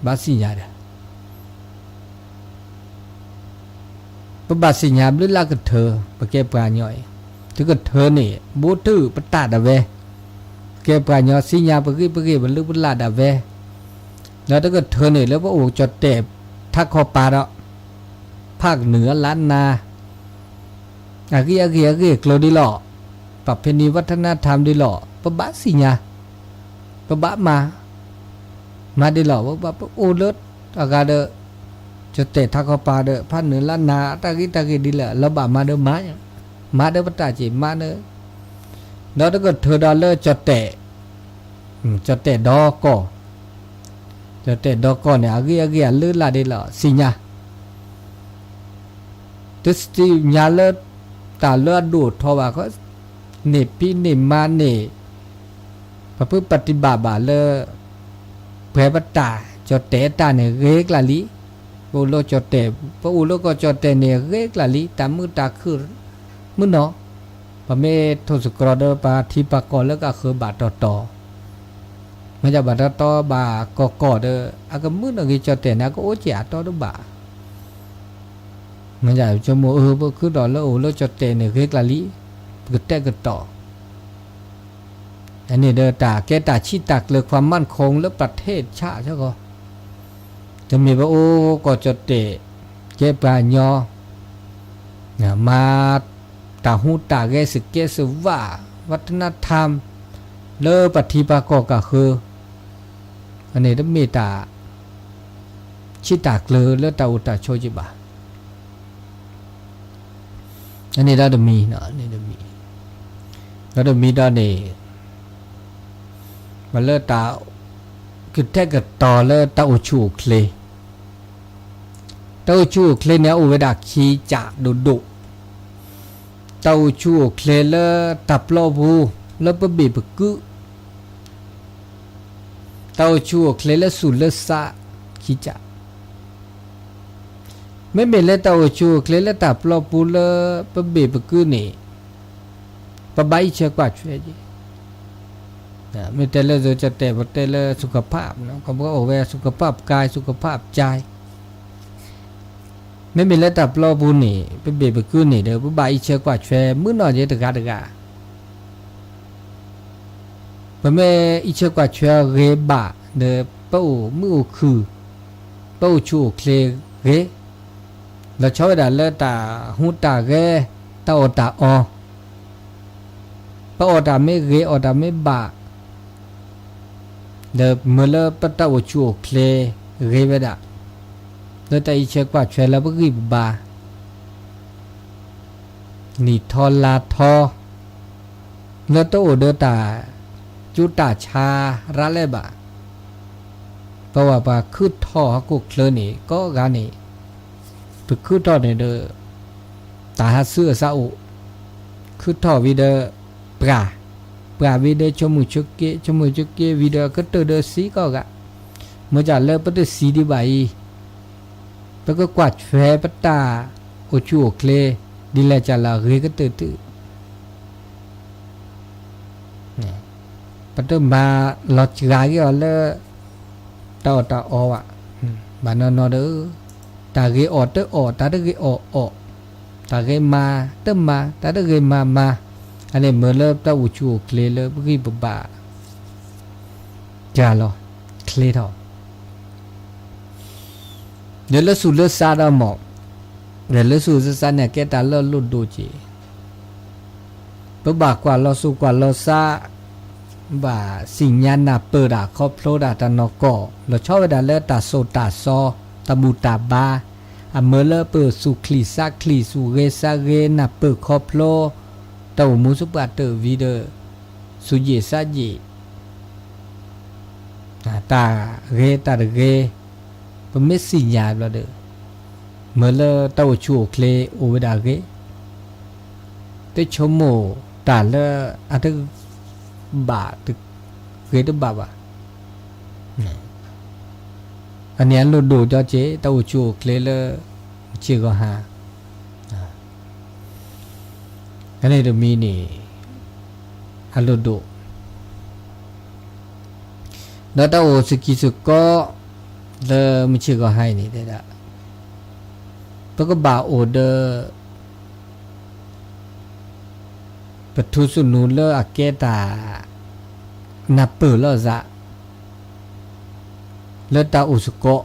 ဘၣ်သ့ၣ်ညါဒီး ပဘၣ်သ့ၣ်ညါဘျုးလၢကထၢ ပကဲပှၤညီအံၤ, တကထၢန့ၣ် ဘူးထုးပတၢ်ဒၣ်ဝဲ, ပကဲပှၤညီသ့ၣ်ညါပဂ့ၢ်ပဂ့ၢ် ပလုၢ်ပလၢ်ဒၣ်ဝဲ, ဒီးတကထၢန့ၣ် လၢပအိၣ်ကၠီၣ်တဲာ်ထးခီပၤဒီး ဖးကနုာ်အလါနၤ အဂ့ၢ်အဂ့ၢ်အဂ့ၢ်အကျိၤဒ်လီၤ, ပဖဲန့ၣ် ဝဲထနၢ်ထၢမ်ဒ်လီၤ, ပဘၣ်သ့ၣ်ညါ, ပဘၣ်မၤ, မၤဒ်လီၤ, ပဘၣ်ပအိၣ်လၢအဂၤဒီး ကၠီၣ်တဲာ်ထးခီပၤဒီး ဖးနုာ်လါနၤ တၢ်ဂ့ၢ်တၢ်ဂ့ၢ်ဒ်လဲၣ် လီၤဘၣ်မၤဒီးမၤ, မၤဒီးပတၢ်က့ၤမၤဒီး, ဒီးတကထၢဒီးလၢကၠီၣ်တဲာ်, ကၠီၣ်တဲာ်ဒီကီၢ်, ကၠီၣ်တဲာ်ဒီကီၢ်န့ၣ် အဂ့ၢ်အဂ့ၢ်အလုၢ်အလၢ်ဒ်လီၤ သ့ၣ်ညါ တသ့ၣ်ညါလၢ တၢ်လၢအဒိၣ်ထီဘၣ်, န့ၢ်ဖံးန့ၢ်မၤန့ၣ်, ပဖုပတံၢ်ဘၣ်ဘၣ်လၢ ပှဲၤပတၢ် ကၠီၣ်တဲာ်အတၢ်န့ၣ်ဂ့ၤကျၢ်လံ, ပအိၣ်လၢကၠီၣ်တဲာ်, ပအိၣ်လၢကီၢ်ကၠီၣ်တဲာ်န့ၣ်ဂ့ၤကျၢ်လံ, တၢ်မုာ်တၢ်ခုၣ်မုာ်နီၤ, ပမ့ၢ်ထိၣ်သတြီၤဒီးပှၤထံပှၤကီၢ်လၢကဃၢၤဘၣ်တီတီ မ့ၢ်ဒၣ်ဘၣ်တီတီဘၣ်ကီၢ်ကီၢ်ဒီး အကမုာ်နီၣ်ဂ့ၤကၠီၣ်တဲာ်န့ၣ် အကအိၣ်စ့ၢ်အတီတဘၣ်, မ့ၢ်ဒၣ်ဆိကမိၣ်အၢ ပခုဒီးလၢအိၣ်လၢကၠီၣ်တဲာ်န့ၣ်ဂ့ၤကျၢ်လံ, ပကတဲာ်ကတီၤ, အန့ၣ်ဒီးတၢ်ကဲတၢ်ဆံၣ်တၢ်ကျၢၤ ความมั่นคง လၢประเทศชาติ ဆၢကီး, တမ့ၢ်ပအိၣ်ကီၢ်ကၠီၣ်တဲာ်, ကဲပှၤညီ မၤတၢ်ဟူးတၢ်ဂဲၤ စကဲစဝၣ် วัฒนธรรม လၢပှၤထံပှၤကီၢ်ကဃၢၤ, အန့ၣ်တမ့ၢ်တၢ်ဆံၣ်တၢ်ကျၢၤလၢတၢ်အိၣ်တၢ်ဆိးက့ဘၣ်. အန့ၣ်ဒီးတမံၤ, ဒီးတမံၤဒီးန့ၣ် ပလၢတၢ်ကတဲာ်ကတီၤလၢတၢ်အိၣ်ဆူၣ်အိၣ်ချ့, တၢ်အိၣ်ဆူၣ်အိၣ်ချ့န့ၣ် အိၣ်ဝဲဒၣ်ခံကၠၢ်ဒိၣ်ဒိၣ်, တၢ်အိၣ်ဆူၣ်အိၣ်ချ့လၢတၢ်ပျီပူၤ လၢပဘ့ၣ်ပကုၢ်, တၢ်အိၣ်ဆူၣ်အိၣ်ချ့လၢသူၣ်လၢသး, ခံကၠၢ် မ့မ့ၢ်လၢတၢ်အိၣ်ဆူၣ်အိၣ်ချ့လၢတၢ်ပျီပူၤလၢပဘ့ၣ်ပကုၢ်န့ၣ်, ပဘၣ်အံးဆၢကွၢ်ထွဲက့ၤ, မ့ၢ်တဲလၢယိၤကၠီၣ်တဲာ် ပတဲလၢ สุขภาพ ကဘၣ်အိၣ်ဝဲ สุขภาพกาย สุขภาพใจ, မ့မ့ၢ်လၢတၢ်ပျီပူၤန့ၣ် ပဘ့ၣ်ပကုၢ်န့ၣ်ဒီး ပဘၣ်အံးဆၢကွၢ်ထွဲမုၢ်နီၢ်က့ၤတဂၤတဂၤ ပမ့ၢ်အံးဆၢကွၢ်ထွဲဂ့ၤဘၣ်ဒီး ပအိၣ်မုာ်အိၣ်ခုၣ်, ပအိၣ်ဆူၣ်အိၣ်ချ့ဂ့ၤ, လီၤဆီဝဲဒၣ်လၢတၢ်ဟူးတၢ်ဂဲၤ, တၢ်အီၣ်တၢ်အီ, ပအီၣ်တၢ်မ့ၢ်ဂ့ၤ အီၣ်တၢ်မ့ၢ်ဘၣ်, ဒီးမ့ၢ်လၢပတၢ်အိၣ်ဆူၣ်အိၣ်ချ့ဂ့ၤဝဲဒၣ်, လၢတၢ်အံးဆၢကွၢ်ထွဲလၢပဂံၢ်ပဘါ နံၣ်ထီလါထီ, လၢတအိၣ်ဒီးတၢ်ကူတၢ်ဆါရၤလဲၣ်ဘၣ်, ပဝဲပှၤခုၣ်ထီၣ်ဟီၣ်ခိၣ်ချၢန့ၣ် ကိးဂၤန့ၣ် ပခုၣ်ထီၣ်န့ၣ်ဒီး တၢ်ဟးဆူအသးအိၣ်, ခုၣ်ထီၣ်ဝံၤဒီး ပှၤ, ပှၤဝံၤဒီးဆိကမိၣ်ဆိက့, ဆိကမိၣ်ဆိက့ဝံၤဒီး ကတၢၢ်ဒီးသံကိးဂၤ, မ့ၢ်ဒ်လၢပတသံဒံးဘၣ်အံၤ ပကကွၢ်ထွဲပတၢ်အိၣ်ဆူၣ်အိၣ်ချ့ ဒ်လဲၣ်ကလဲၣ် အဂ့ၤကတၢၢ်တုၤ ပတမၤလီၤစှၤက့ၤအီၤလၢ တၢ်အီၣ်တၢ်အီဘၣ်. ဘၣ်နီၢ်နီၢ်ဒီး တၢ်ဂ့ၤအီၣ်တအီၣ်, တၢ်တဂ့ၤအီၣ်အီၣ်, တၢ်ဂ့ၤမၤတမၤ, တၢ်တဂ့ၤမၤမၤ, အန့ၣ်မ့ၢ်လၢတၢ်အိၣ်ဆူၣ်အိၣ်ချ့လၢပဂံၢ်ပဘါ ကလီၤချ့ထီၣ် ဒီးလၢသူၣ်လၢသးဒီးမ့ၢ်, ဒီးလၢသူၣ်လၢသးန့ၣ် ကဲတၢ်လၢအလိၣ်ဒိၣ်က့ၤ, ပဘၣ်ကွၢ်လီၤသူၣ်ကွၢ်လီၤသး, ဘၣ်သ့ၣ်ညါနၢ်ပၢၢ်တၢ်ခီဖျိတၢ်တၢ်နီၢ်ကီၢ် လီၤဆီဝဲဒၣ်လၢတၢ်သိၣ်တၢ်သီ, တၢ်ဘူၣ်တၢ်ဘါ, အမ့ၢ်လၢပသူၣ်ချံသးချံ သူၣ်ဂ့ၤသးဂ့ၤ နၢ်ပၢၢ်ခီဖျိ တၢ်အိၣ်မူသပှၢ်တၢၢ်ဝံၤဒီး သူၣ်ယံာ်သးယံာ် တၢ်ဂ့ၤတၢ်တဂ့ၤ, ပမ့ၢ်သ့ၣ်ညါဘျီဒီး မ့ၢ်လၢတၢ်အိၣ်ဆူၣ်အိၣ်ချ့အိၣ်ဝဲဒၣ်အဂ့ၤ, တဆိကမိၣ်တၢ်လၢအတဘၣ်တဂ့ၤတဘၣ်ဘၣ်. အန့ၣ်အလိၣ်ဒိၣ်ကီက့ၤ တၢ်အိၣ်ဆူၣ်အိၣ်ချ့လၢ မုၢ်ဆ့ၣ်ဂီၤဟါ အန့ၣ်တမံၤန့ၣ် အလိၣ်ဒိၣ်, ဒီးတၢ်အိၣ်သကံၢ်သကီ လၢမုၢ်ဆ့ၣ်ဂီၤဟါအံၤန့ၣ်တဲဒၣ် ပကဘၣ်အိၣ်ဒီး ပထူသနူလၢအကဲတၢ် နၢ်ပၢၢ်လိာ်သး လၢတၢ်အိၣ်သကိး,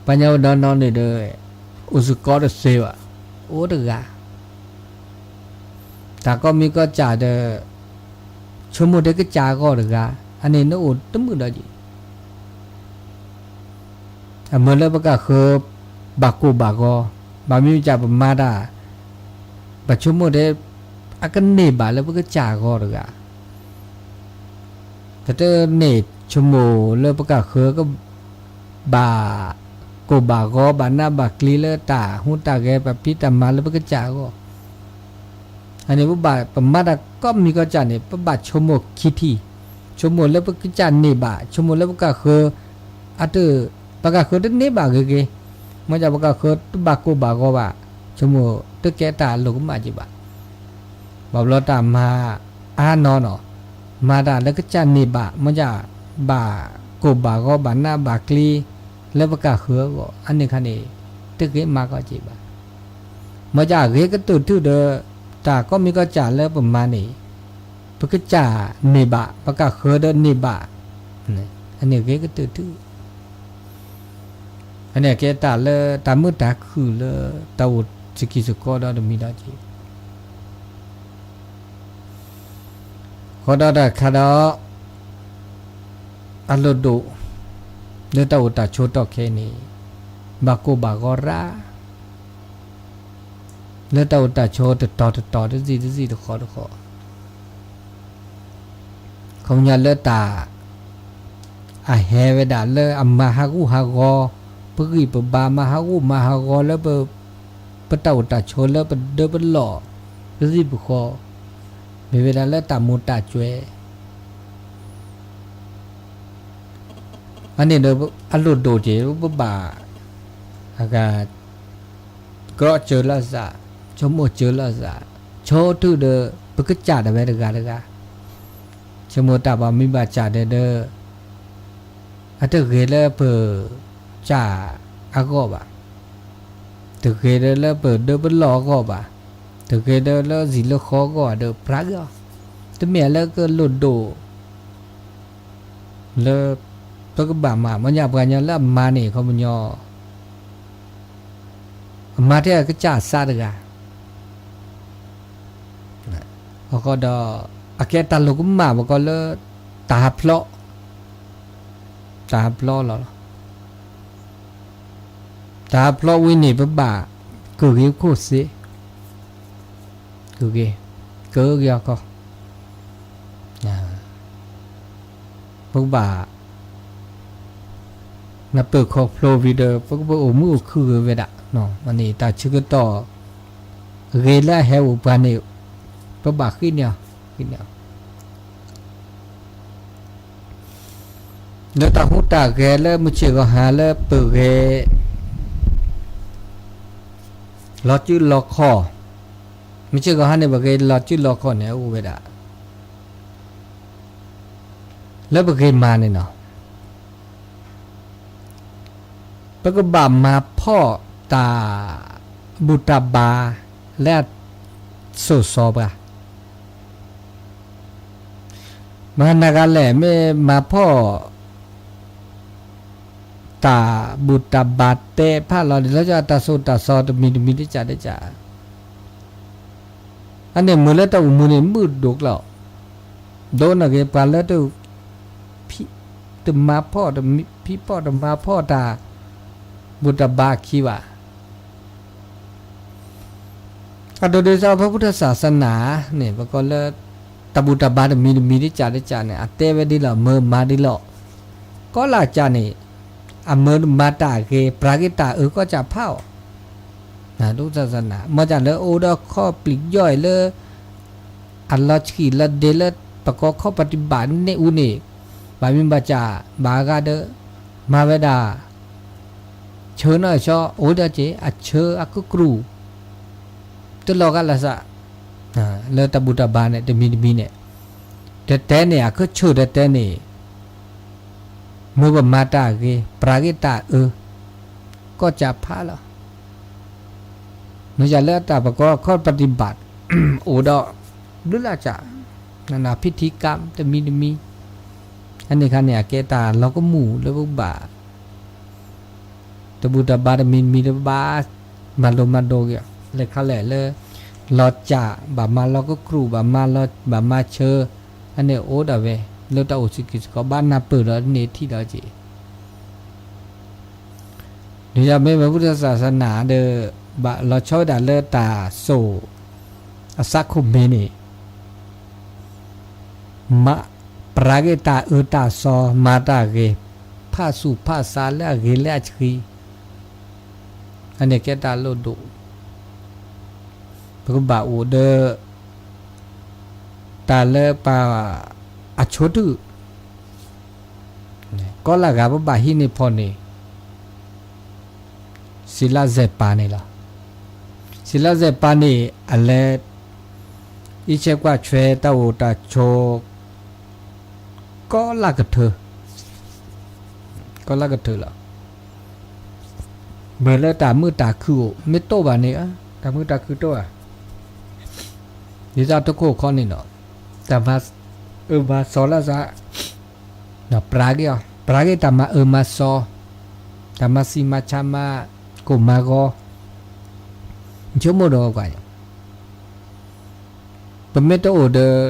ပှၤကညီအိၣ်ဒီးနီၢ်န့ၣ်ဒီး အိၣ်သကိးတသ့ဘၣ်, အိၣ်တဂၤ တၢ်ကိးမံၤကိးကၢ်ဒီး ဆိကမိၣ်ထဲကစၢ်အဂီၢ်တဂၤ, အန့ၣ်နအိၣ်တမုာ်ဒီးက့ၤ အမ့ၢ်လၢပကဃၢၤ ဘၣ်ကိၢ်ဘၣ်ဂီၤ, ဘၣ်မနုၤကစၢ်ပမၤတၢ်, ဘၣ်ဆိကမိၣ်ထဲ အကန့ၢ်ဘၣ်လၢပကစၢ်အဂီၢ်တဂၤ ပတန့ၢ်ဆိကမိၣ်လၢပကဃၢၤက ဘၣ်ကိၢ်ဘၣ်ဂီၤ ဘၣ်နးဘၣ်ကျံၤလၢတၢ်ဟူးတၢ်ဂဲၤ ပဖံးတၢ်မၤလၢပကစၢ်အဂီၢ်, အန့ၣ်ပဘၣ် ပမၤတၢ်ကိးမံၤကိးကၢ်န့ၣ် ပဘၣ်ဆိကမိၣ်ခံထံၣ်, ဆိကမိၣ်လၢပကစၢ်န့ၢ်ဘၣ်, ဆိကမိၣ်လၢပကဃၢၤ အတ ပကဃၢၤတန့ၢ်ဘၣ်ဂ့ၤဂ့ၤ, မ့ၢ်ဒ်ပကဃၢၤတဘၣ်ကိၢ်ဘၣ်ဂီၤဘၣ်, ဆိကမိၣ်တကဲတၢ်လိၣ်ကမၣ်က့ၤဘၣ်. ဘၣ်ဘျီတၢ်မၤအါနီၢ်နီၢ်, မၤတၢ်လၢကစၢ်န့ၢ်ဘၣ်, မ့ၢ်ဒ်ဘၣ်ကိၢ်ဘၣ်ဂီၤ ဘၣ်နးဘၣ်ကျံၤ လၢပကဃၢၤအဂီၢ် အန့ၣ်ခါန့ၣ် တဂ့ၤမၤကီက့ၤဘၣ်. မ့ၢ်ဒ်အဂ့ၤကတၢၢ်ထုၣ်ဒီး တၢ်ကိးမံၤကိးကၢ်လၢပမၤန့ၣ် ပကစၢ်န့ၢ်ဘၣ် ပကဃၢၤဒီးန့ၢ်ဘၣ်, အန့ၣ်ဂ့ၤကတၢၢ်ထုၣ် အန့ၣ်ကဲတၢ်လၢတၢ်မုာ်တၢ်ခုၣ်လၢတၢ်အိၣ်သကံၢ်သကီဒီးတမံၤဒီးက့ၤ, ဃီဒီးတၢ်ခါဒီး အလိၣ်ဒိၣ် လၢတၢ်အိၣ်တၢ်ဆိးတီၢ်ခဲအံၤန့ၣ် ဘၣ်ကိၢ်ဘၣ်ဂီၤရၣ် လၢတၢ်အိၣ်တၢ်ဆိးတတီၤတတီၤတသ့ၣ်တသ့ၣ်တဃီတဃီ ခီပညီလၢတၢ် အဟဲဝဲဒၣ်လၢအမၤဟးဂူာ်ဟးဂီၤ ပဂံၢ်ပဘါ မၤဟးဂူာ်မၤဟးဂီၤလၢပ ပတၢ်အိၣ်တၢ်ဆိးလၢပဒၢပလီၢ် ပဂံၢ်ပဃီ မ့ၢ်ဝဲဒၣ်လၢတၢ်မူၤတၢ်ကွဲး အန့ၣ်ဒီး အလိၣ်ဒိၣ်က့ၤ ပဘၣ် အဂၤ ကြီစၢၤလိာ်သး ဆိကမိၣ်စၢၤလိာ်သး ဆိကတၢၢ်ဒီး ပကစၢ်ဒၣ်ဝဲတဂၤတဂၤ ဆိကမိၣ်တၢ်ဘၣ်မံဘၣ်စၢ်ဒီး အတဂ့ၤလၢပစၢ်အဂီၢ်ဘၣ်, တဂ့ၤဒီးလၢပဒၢပလီၢ်အဂီၢ်ဘၣ်, တဂ့ၤဒီးလၢစံာ်လၢဃီအဂီၢ်ဒီး ပြးဂ့ၤအီၤ, တမ့ၢ်လၢကလိၣ်ဒိၣ် လၢ ပကဘၣ်မၤ မ့ၢ်ညါပှၤကညီလၢအမၤန့ၣ် ခီပညီ အမၤထဲအကစၢ်အသးတဂၤ အဃိဒီး အကဲတၢ်လိၣ်ကမၣ်ပကီလၢ တၢ်ဟးဖျိး တၢ်ဟးဖျိးလီၤလီၤ. တၢ်ဟးဖျိးဝံၤန့ၣ် ပဘၣ်ကဂ့ၤခိၣ်သ့, ကဂ့ၤ, ကဂ့ၤအကီၢ်, ပကဘၣ် နပၢၢ်ခီဖျိဝံၤဒီး ပကပအိၣ်မုာ်အိၣ်ခုၣ်ဂ့ၤဝဲဒၣ်, န့ၣ်တၢ်ဆၢကတီၢ် ဂ့ၤလၢအဟဲအိၣ်ပှၤန့ၣ် ပဘၣ်ဃ့န့ၢ်အီၤ, ဃ့န့ၢ်အီၤ လၢတၢ်ဟူးတၢ်ဂဲၤလၢမုၢ်ဆ့ၣ်ဂီၤဟါလၢပဂဲၤ လီၤစုလီၤခီၣ်, မုၢ်ဆ့ၣ်ဂီၤဟါန့ၣ် ပဂဲၤလီၤစုလီၤခီၣ်န့ၣ် အိၣ်ဝဲဒၣ် လၢပဂ့ၤမၤန့ၣ်နီၤ ပကဘၣ်မၤဖှီၣ်တၢ်ဘူၣ်တၢ်ဘါလၢအစိာ်စီပှၤ, မၤနၤဂၤလဲၣ် မ့ၢ်မၤဖှီၣ် တၢ်ဘူၣ်တၢ်ဘါတဲဖးလီၤန့ၣ် လီၤဆီတၢ်စိာ်တၢ်စီတမံၤတမံၤတကးတကး, အန့ၣ်မ့ၢ်လၢတၢ်အိၣ်မူန့ၣ် မုာ်ဒိၣ်ကျီၢ်, ဒိၣ်န့ၢ်ဂ့ၤ ပှၤလၢတ တမၤဖှီၣ် တဖံးဖှီၣ်တမၤဖှီၣ်တၢ်ဘူၣ်တၢ်ဘါအခံဘၣ်. အဒိဒ်သိးဖဲ พุทธศาสนา န့ၣ် ပကိးလၢ တၢ်ဘူၣ်တၢ်ဘါတမံၤတမံၤတကးတကးန့ၣ် အတဲဝဲဒ်လီၤ မၢမၤဒ်လီၤ. ကီလၢကၢန့ၣ် အမၢမၤတၢ်အဂ့ၤ ပြၤဂ့ၤတၢ်အၢ ကီၢ်ကၢ်ဖးအီၤ ဒ်သၢသနာ မ့ၢ်တၢ်လၢအိၣ်ဒီးခီၣ်ပျံၤယီၢ်အံၤလၢ အလီၤဆံးလီၤဒ့လၢ ပကိးခီၣ်ပတိဘၣ်န့ၢ်အူန့ၣ် ဘၣ်မံဘၣ်ကၢ် ဘၣ်အဂၤဒီး မၤဝဲဒၣ် ဆၢနီၢ်အဆှီ အိၣ်ဒီးက့ၤ အဆၢအကကြူၢ် တလီၤဂာ်လၢစး လၢတၢ်ဘူၣ်တၢ်ဘါန့ၣ် တမံၤတမံၤန့ၣ် တတဲန့ၣ် အခီၣ်ဆၢၣ်တတဲန့ၣ် မ့ၢ်ပမၤတၢ်အဂ့ၤ ပြၤဂ့ၤတၢ်အၢ ကီၢ်ကၢ်ဖးလီၤ. မ့ၢ်ယၤလၢတၢ်ပကိးခီၣ်ပတိဘၣ် အိၣ်ဒီး ဘျုးလၢ်ကၢ် နနၢ်ဖံထံကါ တမံၤတမံၤ အန့ၣ်ခါန့ၣ် အကဲတၢ်လီၤကမူၣ်လၢပကဘၣ် တဘူၣ်တၢ်ဘါတမံၤတမံၤတဘၣ် မၤလိမၤဒိးက့ၤ လဲၤခါလဲၣ်လၢ လီၤကၢ် ဘၣ်မၤလီၤကကြူၢ် ဘၣ်မၤလီၤ ဘၣ်မၤဆၢ အန့ၣ်အိၣ်ဒၣ်ဝဲ လၢတၢ်အိၣ်စ့ၢ်ကီးစ့ၢ်ကီး ဘၣ်နၢ်ပၢၢ်ဒီးန့ၣ်ထံၣ်ဒီးက့ၤ ဒ်သိးမ့ၢ်ဝဲ พุทธศาสนา ဒီး ဘၣ်လီၤဆီဝဲဒၣ်လၢတၢ်စိာ် အစးခိၣ်မ့ၢ်န့ၣ် မၤ ပြၤဂ့ၤတၢ်အၢတၢ်စီ မၤတၢ်ဂ့ၤ ဖးဆူၣ်ဖးဆါလၢအဂ့ၤလၢအဆှံ အန့ၣ်ကဲတၢ်လိၣ်ဒိၣ် ပကဘၣ်အိၣ်ဒီး တၢ်လၢပှၤ အဆိကတၢၢ် ကီလၢဂၤပဘၣ်ဟံးန့ၢ်ဖီၣ်န့ၢ် စံးလၢစဲးပာ်န့ၣ်လီၤ. စံးလၢစဲးပာ်န့ၣ် အလဲၤ အံးဆဲးကွၢ်ဆွဲတၢ်အိၣ်တၢ်ဆိး ကီလၢကထၢ ကီလၢကထၢလီၤ. မ့ၢ်လၢတၢ်မုာ်တၢ်ခုၣ်အိၣ် မ့ၢ်တိၢ်ဘၣ်န့ၣ် တၢ်မုာ်တၢ်ခုၣ်တိၢ်ဧါ ဒ်သိးတခိၣ်ခီန့ၣ်နီၤ တၢ်မၤအၢမၤစီၤလၢစး ပြၤဂ့ၤအီၤ ပြၤဂ့ၤတၢ်မၤအၢမၤစီၤ တၢ်မၤစံမၤဆါမၤကိၢ်မၤဂီၤ ဆိကမိၣ်ဒီးကွၢ် ပမ့ၢ်တအိၣ်ဒီး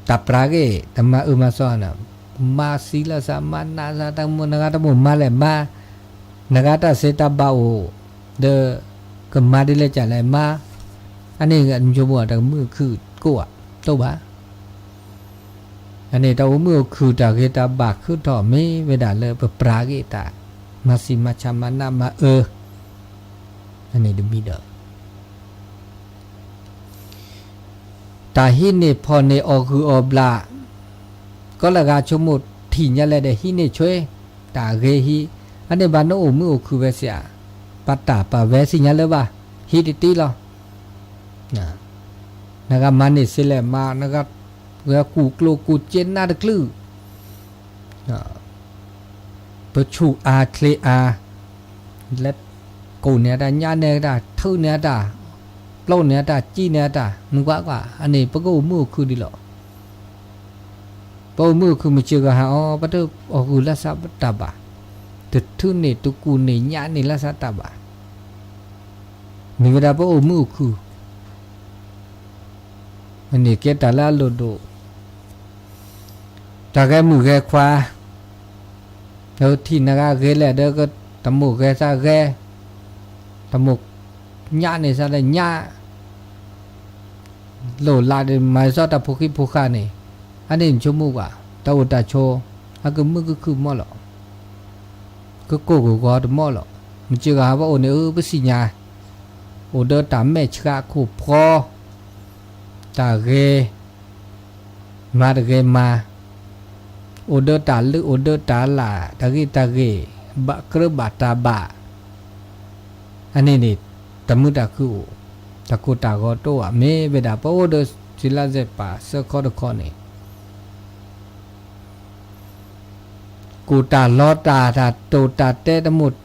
တၢ်ပြၤဂ့ၤ တၢ်မၤအၢမၤစီၤန့ၣ် မၤစံလၢစး မၤနးစး တၢ်မိၣ်နဂၤတမိၣ်မၤလဲၣ်မၤ နဂၤတၢ်စံးတၢ်ဘၣ်အိၣ် ဒီး ကမၤဒ်လဲၣ်ကလဲၣ်မၤ အန့ၣ်ဆိကမိၣ် တၢ်မုာ်ခုၣ်ကိၢ်ဧါ တိၢ်ဘၣ် အန့ၣ်တၢ်အိၣ်မုာ်အိၣ်ခုၣ်တၢ်ဂ့ၤတၢ်ဘၣ်ခုၣ်ထီၣ်မ့ၢ်ဝဲဒၣ်လၢပပြၤဂ့ၤတၢ် မၤစံမၤဆါမၤနးမၤအၢ အန့ၣ်တမံၤဒီး တၢ်ဟံးန့ၢ်ဖီၣ်န့ၢ်အီၣ်ဂုၢ်အီၣ်ဘျၣ် ကီလၢဂၤဆိကမိၣ်ထံၣ်ညါလဲၣ်ဒီးဟံးန့ၢ်ဆွ့ တၢ်ဂ့ၤဟံး အန့ၣ်ဘၣ်နအိၣ်မုာ်အိၣ်ခုၣ်ဝဲစ့ၢ်ဧါ ပတၢ်ပဝဲသ့ၣ်ညါလၢၤဘၣ် ဟံးတတ့လီၤ နဂၤမၤန့ၢ်စ့လဲၣ်မၤ နဂၤဝဲကူၣ်ကျိၤကူၣ်စ့နးတကလုာ် ပဆူၣ်အါချ့အါ လဲၤကိၢ်န့ၢ်အတၢ် ညၣ်န့ၢ်အတၢ် ထုးန့ၢ်အတၢ် ပျိန့ၢ်အတၢ် စံၣ်န့ၢ်အတၢ် မုၢ်ကွၢ်ကွၢ် အန့ၣ် ပကအိၣ်မုာ်အိၣ်ခုၣ်ဒ်လီၤ ပအိၣ်မုာ်အိၣ်ခုၣ်မုၢ်ဆ့ၣ်ဂီၤဟါအီၤ ပတအီၣ်ဂုၢ်လၢစးတၢ်ဘၣ် တထုးန့ၢ်တကူၣ်န့ၢ်ညၣ်န့ၢ်လၢစးတၢ်ဘၣ် မ့ၢ်ဝဲဒၣ်ပအိၣ်မုာ်အိၣ်ခုၣ် အန့ၣ်ကဲတၢ်လၢအလိၣ်ဒိၣ် တၢ်ဂဲၤမုၣ်ဂဲၤခွါ ဒီးထံၣ်နဂၤဂ့ၤလဲၣ်ဒီး တမိၣ်ဂဲၤသးဂဲၤ တမိၣ်ညၣ်န့ၢ်သးဒီးညၣ် လိၣ်လးဒီးမၤသီတၢ်ဖိဃံဖိဃာ်န့ၣ် အန့ၣ်ဆိကမိၣ်ကွၢ် တၢ်အိၣ်တၢ်ဆိး အကမုာ်ကခုၣ်မီၢ်လီၤ. ကကိၢ်ကဂီၤတမီၢ်လီၤ. မုၢ်စ့ၢ်ကီးဟါ ပအိၣ်န့ၣ် အၢ ပသ့ၣ်ညါ, အိၣ်ဒီးတၢ်မဲာ်ဆှးခိၣ်ဖီ, တၢ်ဂဲၤ, မၤတဂဲၤမၤ, အိၣ်ဒီးတၢ်လုၢ် အိၣ်ဒီးတၢ်လၢ် တၢ်ဂ့ၢ်တၢ်ဂ့ၢ်, ဘၣ်ကြၢးဘၣ်တၢ်ဘၣ်, အန့ၣ်န့ၣ် တၢ်မုာ်တၢ်ခုအိၣ်, တၢ်ကိၢ်တၢ်ဂီၤတအိၣ်ဘၣ်. မ့ၢ်ဝဲဒၣ် ပအိၣ်ဒီးစံလါစဲးပာ်စၢခီတခီန့ၣ် ကိၢ်တၢ်လီတၢ် တၢ်တိာ်တၢ်တဲ တမိၢ်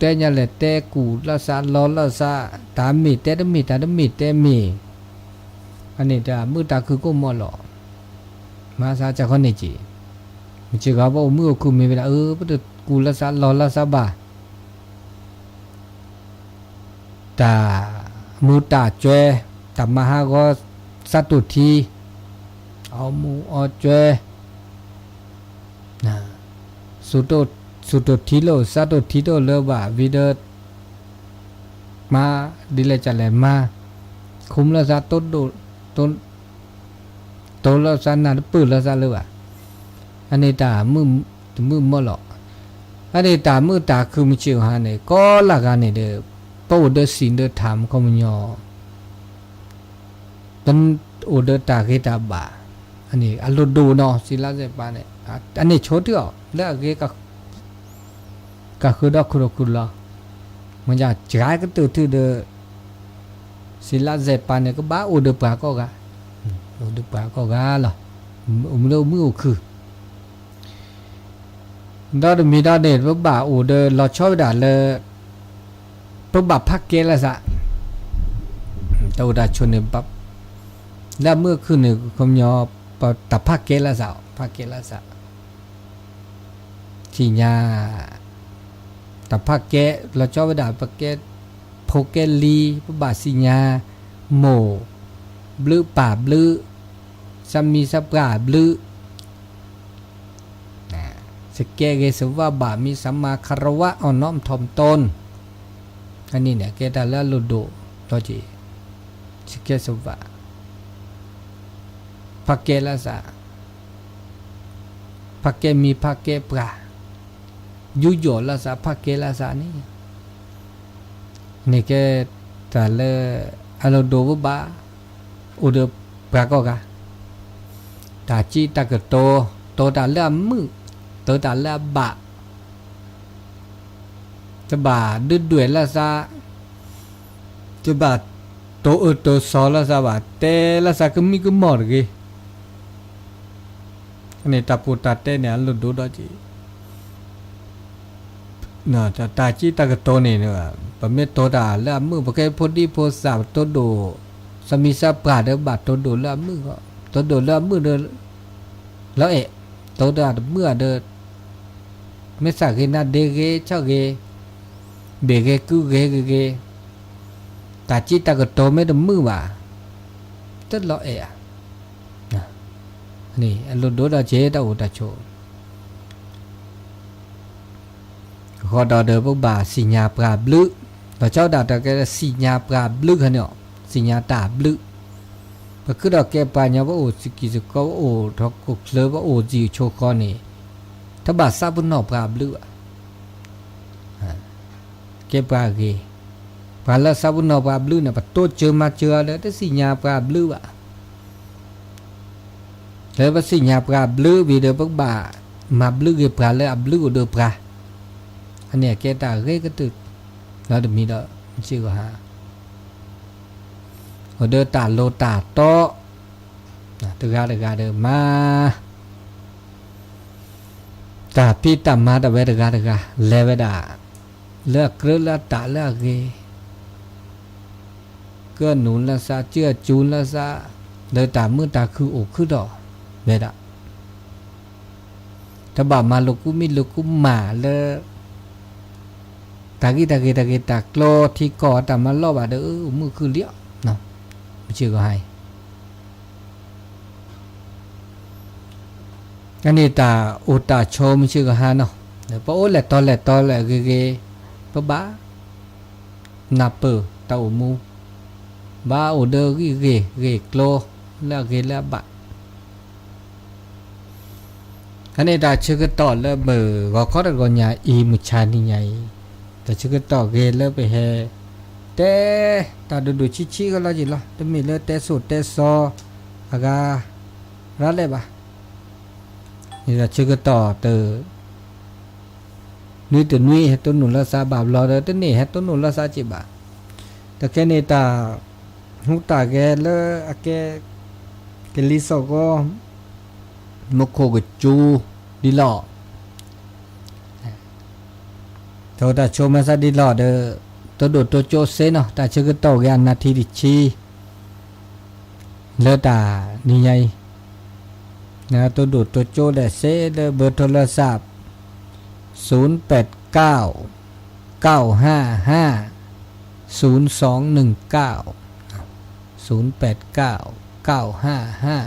တဲညါလဲၣ် တဲကူၣ်လၢသး လီလၢသး, တၢ်မ့ၢ်တဲတမ့ၢ် တၢ်တမ့ၢ်တဲမ့ၢ်, အန့ၣ်တၢ်မုာ်တၢ်ခုကိၢ်မီၢ်လီၤ. မၤသးစၢ်ခီန့ၣ်က့ၤ, မုၢ်စ့ၢ်ကီး ပအိၣ်မုာ်အိၣ်ခုၣ်မ့ၢ်ဝဲဒၣ် အၢ ပတကူၣ်လၢသး လီလၢသးဘၣ် တၢ်မူတၢ်ကွဲ, တၢ်မၤဟးဂီၤ စးတိၢ်ထံ, အီမူအီကွဲ, စးတိၢ်ထံတအိၣ်လၢၤဘၣ် ဝံၤဒီး မၤဒ်လဲၣ်ကလဲၣ်မၤ, ခူၣ်လၢသး တိဒိၣ် တိလၢသး နၢ်တပၢၢ်လၢသးလၢၤဘၣ်. အန့ၣ်တၢ်မုာ်တမုာ်မီၢ်လီၤ. အန့ၣ်တၢ်မုာ်တၢ်ခု မုၢ်စ့ၢ်ကီးဟါန့ၣ် ကိးလၢဂၤန့ၣ်ဒီး ပအိၣ်ဒီးစံၣ်ဒီးထၣ်မခီမညီ တအိၣ်ဒီးတၢ်ဂ့ၤတၢ်ဘၣ်, အန့ၣ်အလိၣ်ဒိၣ်နီၤ စံလါစဲးပာ်န့ၣ်, အန့ၣ်ဆိတ့ၢ်အီၤ လၢအဂ့ၤ ကဃုဒီခိၣ်ဒီခိၣ်လီၤ. မ့ၢ်စှၤကတၢၢ်ထံၣ်ဒီး စံလါစဲးပာ်န့ၣ် ကဘၣ်အိၣ်ဒီးပှၤကိးဂၤ, အိၣ်ဒီးပှၤကိးဂၤလီၤ. အိၣ်မုာ်အိၣ်ခုၣ် ဒီးတမံၤဒီးန့ၣ် ပဘၣ်အိၣ်ဒီးလီၤဆီဝဲဒၣ်လၢ ပဘၣ်ဖးကဲလၢသး, တၢ်အိၣ်တၢ်ဆိးန့ၣ် လၢအမုာ်အခုၣ်န့ၣ် ခီပညီ ပတၢ်ဖးကဲလၢသး, ဖးကဲလၢသး, သ့ၣ်ညါ တၢ်ဖးကဲ လီၤဆီဝဲဒၣ် ပကဲဖိကဲလံၤ ပဘၣ်သ့ၣ်ညါ မိၢ်ဘျုးပၢ်ဘျုး သးမံၤသးပှၢ်ဘျုး စကဲဂ့ၤစဝါဘၣ် မံၤသးမၤခရဝါ အီၣ်နီၣ်ထီၣ်မတီၢ်, အန့ၣ်န့ၣ် ကဲတၢ်လၢအလိၣ်ဒိၣ်ဒီးက့ၤ စကဲစဝါ ဖးကဲလၢသး, ဖးကဲမံၤဖးကဲပှၢ်, ယူးယီၣ်လၢသး ဖးကဲလၢသးန့ၣ်, န့ၣ်ကဲတၢ်လၢအလိၣ်ဒိၣ်ဘၣ် အိၣ်ဒီးပှၤကိးဂၤ, တၢ်စံးတၢ်ကတိၤ, တိၤတၢ်လၢအမုာ်, တိၤတၢ်လၢအဘၣ်, တဘၣ်ဒုးဒွဲၣ်လၢသး, တဘၣ်တိၤအၢတိၤသီလၢသးဘၣ်, တဲလၢသးကမံကမီၢ်တဂ့ၤ. န့ၣ်တၢ်ပိာ်တၢ်တဲန့ၣ် အလိၣ်ဒိၣ်ဒီးက့ၤ တၢ်စံးတၢ်ကတိၤန့ၣ် ပမ့ၢ်တိၤတၢ်လၢအမုာ် ပကဲဖိဒံဖိသၣ် ပတိၤဒိၣ် သးမံၤသးပှၢ်ဒီး ဘၣ်တိၤဒိၣ်လၢအမုာ်ဃီ, တိၤဒိၣ်လၢအမုာ်ဒီး လီၤအဲၣ်, တိၤတၢ်တမုာ်ဒီး မ့ၢ်သးဂ့ၤနါဒ့ဂ့ၤ ဆၣ်ဂ့ၤ ဘ့ၣ်ဂ့ၤကုဂ့ၤဂ့ၤဂ့ၤ, တၢ်စံးတၢ်ကတိၤမ့ၢ်တမုာ်ဘၣ် တလီၤအဲၣ်ဧါ. န့ၣ် အလိၣ်ဒိၣ်ဒီးက့ၤတၢ်အိၣ်တၢ်ဆိး အဃိဒီး ပဘၣ်သ့ၣ်ညါပှၤဘျုး, ဒီးဆီဒၣ်တၢ်ကဲသ့ၣ်ညါပှၤဘျုးခါန့ၣ်, သ့ၣ်ညါတၢ်ဘျုး, ပခုဒီးကဲပှၤကညီ ပအိၣ်သကံၢ်သကီ ပအိၣ်ထီၣ်ခိၣ်ချၢ ပအိၣ်စ့ၢ်ကီးဆိဃီန့ၣ်, တဘၣ်သးပ့ၤနီၣ်ပှၤဘျုးဘၣ်. ကဲပှၤဂ့ၤ, ပှၤလၢသးပ့ၤနီၣ်ပှၤဘျုးန့ၣ် ပတိစၢၤမၤစၢၤအီၤဒီး တသ့ၣ်ညါပှၤဘျုးဘၣ်. လၢပသ့ၣ်ညါပှၤဘျုးဝံၤဒီး ပကဘၣ်မၤဘျုးက့ၤပှၤလၢအဘျုးအိၣ်ဒီးပှၤ, အန့ၣ်အကဲတၢ်ဂ့ၤကတၢၢ်, ဒီးတမံၤဒီး မုၢ်စ့ၢ်ကီးဟါ အိၣ်ဒီးတၢ်လိၤတၢ်တီ, တဂၤတဂၤဒီးမၤ တၢ်ဖံးတၢ်မၤတၢ်ဝဲတဂၤတဂၤ လဲၤဝဲဒၣ် လၢအကြၢးလၢအတၢ်လၢအဂ့ၤ, ကနူၤလၢသး ကၢကၠူလၢသး, လၢတၢ်မုာ်တၢ်ခုအိၣ်ခုဒီးဝဲဒၣ်, တဘၣ်မၤလိာ်ကူမံလိာ်ကူမၣ်လၢ တၢ်ဂ့ၢ်တၢ်ဂ့ၢ်တၢ်ဂ့ၢ်တၢ်ကျိၤထံကီၢ်အတၢ်မၤလီၢ်ဘၣ်ဒီး အိၣ်မုာ်ခုလံ, မုၢ်စ့ၢ်ကီးဟါအံၤ အန့ၣ်တၢ်အိၣ်တၢ်ဆိးမုၢ်စ့ၢ်ကီးဟါနီၤ, ပအိၣ်လဲၤတီလဲၤတီလဲၤဂ့ၤဂ့ၤ, ပဘၣ်နၢ်ပၢၢ်တၢ်အိၣ်မူ, ဘၣ်အိၣ်ဒီးဂံၢ်ဂ့ၤဂ့ၢ်ကျိၤလၢအဂ့ၤလၢအဘၣ်. ဖဲန့ၣ်တၢ်ဆၢကတီၢ်လၢပဂီၤခီတဂီၤညါအံၤ မုၢ်ဆါနံၤညါအံၤ, တၢ်ဆၢကတီၢ်ဂ့ၤလၢပဟဲတဲတၢ်ဒိၣ်ဒိၣ်ဆံးဆံးကလီက့ၤလီၤ. တမ့ၢ်လၢတဲစိၣ်တဲစီအဂၤရၤလဲၣ်ဘၣ်. န့ၣ်တၢ်ဆၢကတီၢ်တ နွံတနွံ ဟဲတိၢ်နီၣ်လၢသးဘၣ်ဘျီဒီး တန့ၢ်ဟဲတိၢ်နီၣ်လၢသးက့ၤဘၣ်. တၢ်ခဲန့ၣ်တၢ် ဟူးတၢ်ဂဲၤလၢအကဲ ကလံၤစိးကီ မူခိၣ်ကစူၤဒ်လီၢ် တၢ်အိၣ်တၢ်ဆိးမၤသးဒ်လီၢ်ဒီး တိၢ်ဒိၣ်တိၢ်ကၠိစ့နီၤ တၢ်ဆၢကတီၢ်ဂ့ၤအနၢ်ထံတဆံ လၢတၢ်နံၤညါအံၤ တိၢ်ဒိၣ်တိၢ်ကၠိဒီးစ့လၢဘၢထိလၢသး ศูนย์แปดเก้า เก้าห้าห้า ศูนย์สองหนึ่งเก้า ศูนย์แปดเก้า เก้าห้าห้า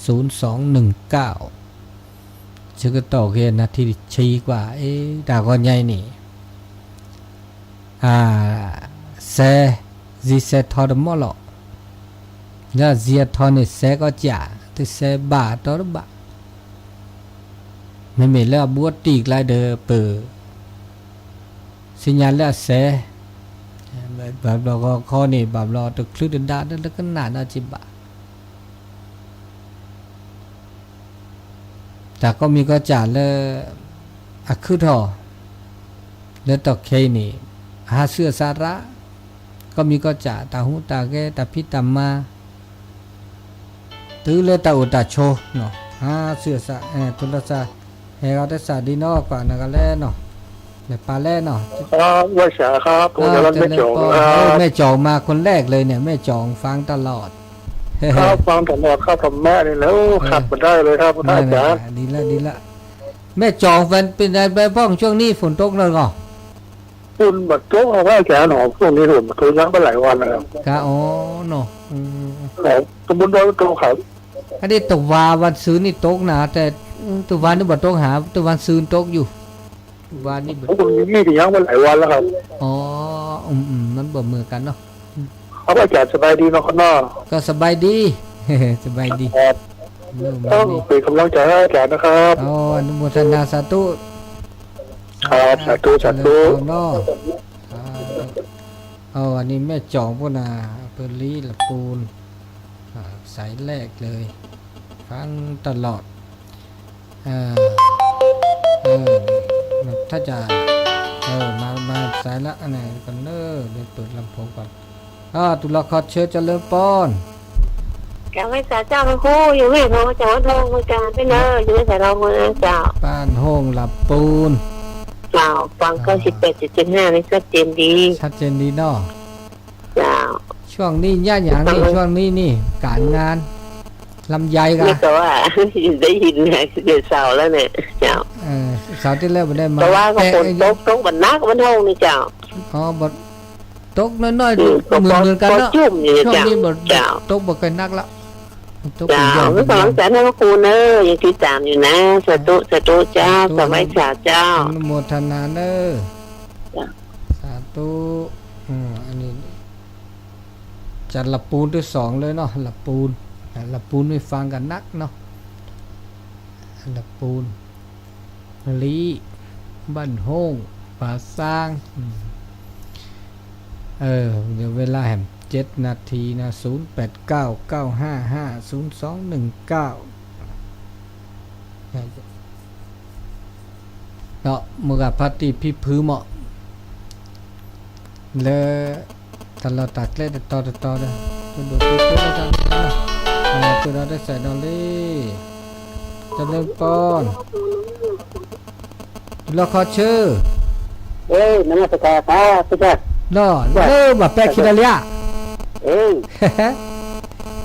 ศูนย์สองหนึ่งเก้า ဆၢကတီၢ်ဂ့ၤနၢ်ထံတဆံကွၢ် အ့ တၢ်ဂီၤညါအံၤန့ၣ် စဲ စံးစဲထီတမီၢ်လီၤ. လၢစံးအထီန့ၣ် စဲကီးစး သုစဲဘၣ်တီတဘၣ်. မ့မ့ၢ်လၢအဘူးအတံၢ်ကျါဒီး ပသ့ၣ်ညါလၢအစဲ ဘၣ်ဘျီဂီၤခီန့ၣ် ဘၣ်ဘျီတချုးတဒါလၢကနၣ်နီတဘၣ် တၢ်ကိးမံၤကိးစးလၢ အခုၣ်ထီၣ် လၢတီၢ်ခဲအံၤန့ၣ် အဟးဆူအစးရၣ် ကိးမံၤကိးစး တၢ်ဟူးတၢ်ဂဲၤတၢ်ဖံးတၢ်မၤ တုၤလၢတၢ်အိၣ်တၢ်ဆိး ဟးဆူအစး တုၤလၢစး ဟဲဂီၤတစးဒ်နီၢ်ကွၢ်နဂၤလဲၣ်နီၤ လဲၤပာ်လဲၣ်နီၤ ครับว่าสาครับผมจะรับแม่จ๋องนะครับ แม่จ๋องมาคนแรกเลยเนี่ย แม่จ๋องฟังตลอด ครับฟังตลอดครับธรรมะนี่แหละโอ้ขาดไม่ได้เลยครับพระอาจารย์ ดีแล้วดีแล้ว แม่จ๋องเป็นไงบ้างช่วงนี้ฝนตกแล้วก่อ ฝนมาตกครับพระอาจารย์หนอช่วงนี้ฝนมาตกยังไม่หลายวันแล้วครับ ครับ อ๋อ เนาะ อืม ครับตำบลดอยตกครับ อันนี้ตะวาวันซืนนี่ตกนะ แต่ อืม ตะวานี่บ่ตกหา ตะวันซืนตกอยู่ ตะวานี่บ่ โอ้มันมีแต่ยังไม่หลายวันแล้วครับ อ๋อ อืม อืม มันบ่เหมือนกันเนาะ ครับอาจารย์สบายดีเนาะครับเนาะ ก็สบายดี สบายดี ครับ เริ่ม ต้อง มานี่ เป็นกำลังใจให้อาจารย์นะครับ อ๋อ อนุโมทนาสาธุ ครับ สาธุ สาธุ เจริญพรเนาะ สาธุ อ๋อ อันนี้แม่จ๋องพูดนะ อำเภอลี ลำพูน อ่า สายแรกเลย ฟังตลอด เออ เออ ถ้าจะ เออ มา มาสายละ อันไหนกันเนอะ เดี๋ยวเปิดลำโพงก่อน อ่า ตุลาคอเชิญเจริญปอน กาไม่สาเจ้าพระครู อยู่ไม่พอจากวัดทองมาจากไม่เนอะ อยู่ไม่สายทองมาเจ้า บ้านโฮงหลับปูน เจ้า ฟัง อ่า เก้าสิบแปดจุดเจ็ดห้า นี่ชัดเจนดี ชัดเจนดีเนาะ เจ้า ช่วงนี้ย่าอย่างนี้ ช่วงนี้นี่ การงาน ลำไยกะ ไม่ก็ว่า ได้ยินนะ เดี๋ยวเสาร์แล้วเนี่ย เจ้า เออ เสาร์ที่แล้วไม่ได้มา แต่ว่าก็ฝนตก ตกมันหนักมันห้องนี่เจ้า อ๋อ บ่ ตกน้อยๆ อืม เหมือน ก็ เหมือนกันเนาะ ก็จุ่มอยู่เนี่ย ช่วงนี้ เจ้า บ่ เจ้า ตกบ่ค่อยหนักละ ตก เจ้า เป็นหย่อม ก็กำลังใจให้พระครูเนอะ ยังติดตามอยู่นะ สาธุ สาธุเจ้า สาธุ สาธุเจ้า อนุโมทนาเนอะ เจ้า สาธุ อืม อันนี้ จากหลับปูนที่สองเลยเนาะ หลับปูน อ่ะ หลับปูนไม่ฟังกันนักเนาะ หลับปูน ลี บ้านโฮง ป่าซาง อืม เออ เดี๋ยวเวลาแหมเจ็ดนาทีนะ ศูนย์แปดเก้า เก้าห้าห้า ศูนย์สองหนึ่งเก้า ဒီးမုၢ်ဂၤဖါတံၢ်ဖံဖုမး လၢ တၢ်လီၢ်တၢ်ကျဲတတီၤတတီၤဒီး တဒိၣ်တုာ်တုာ်လၢတၢ်လီၢ်တတီၤ တုၤဒီးတစဲးဒီးလံ เจริญปอน တုၤလီၤခီဆၢ เอ้ย นมัสการครับ พระอาจารย์ ဒီးလၢဘၣ်ပဲခံဒီးလံဧါ เอ้ย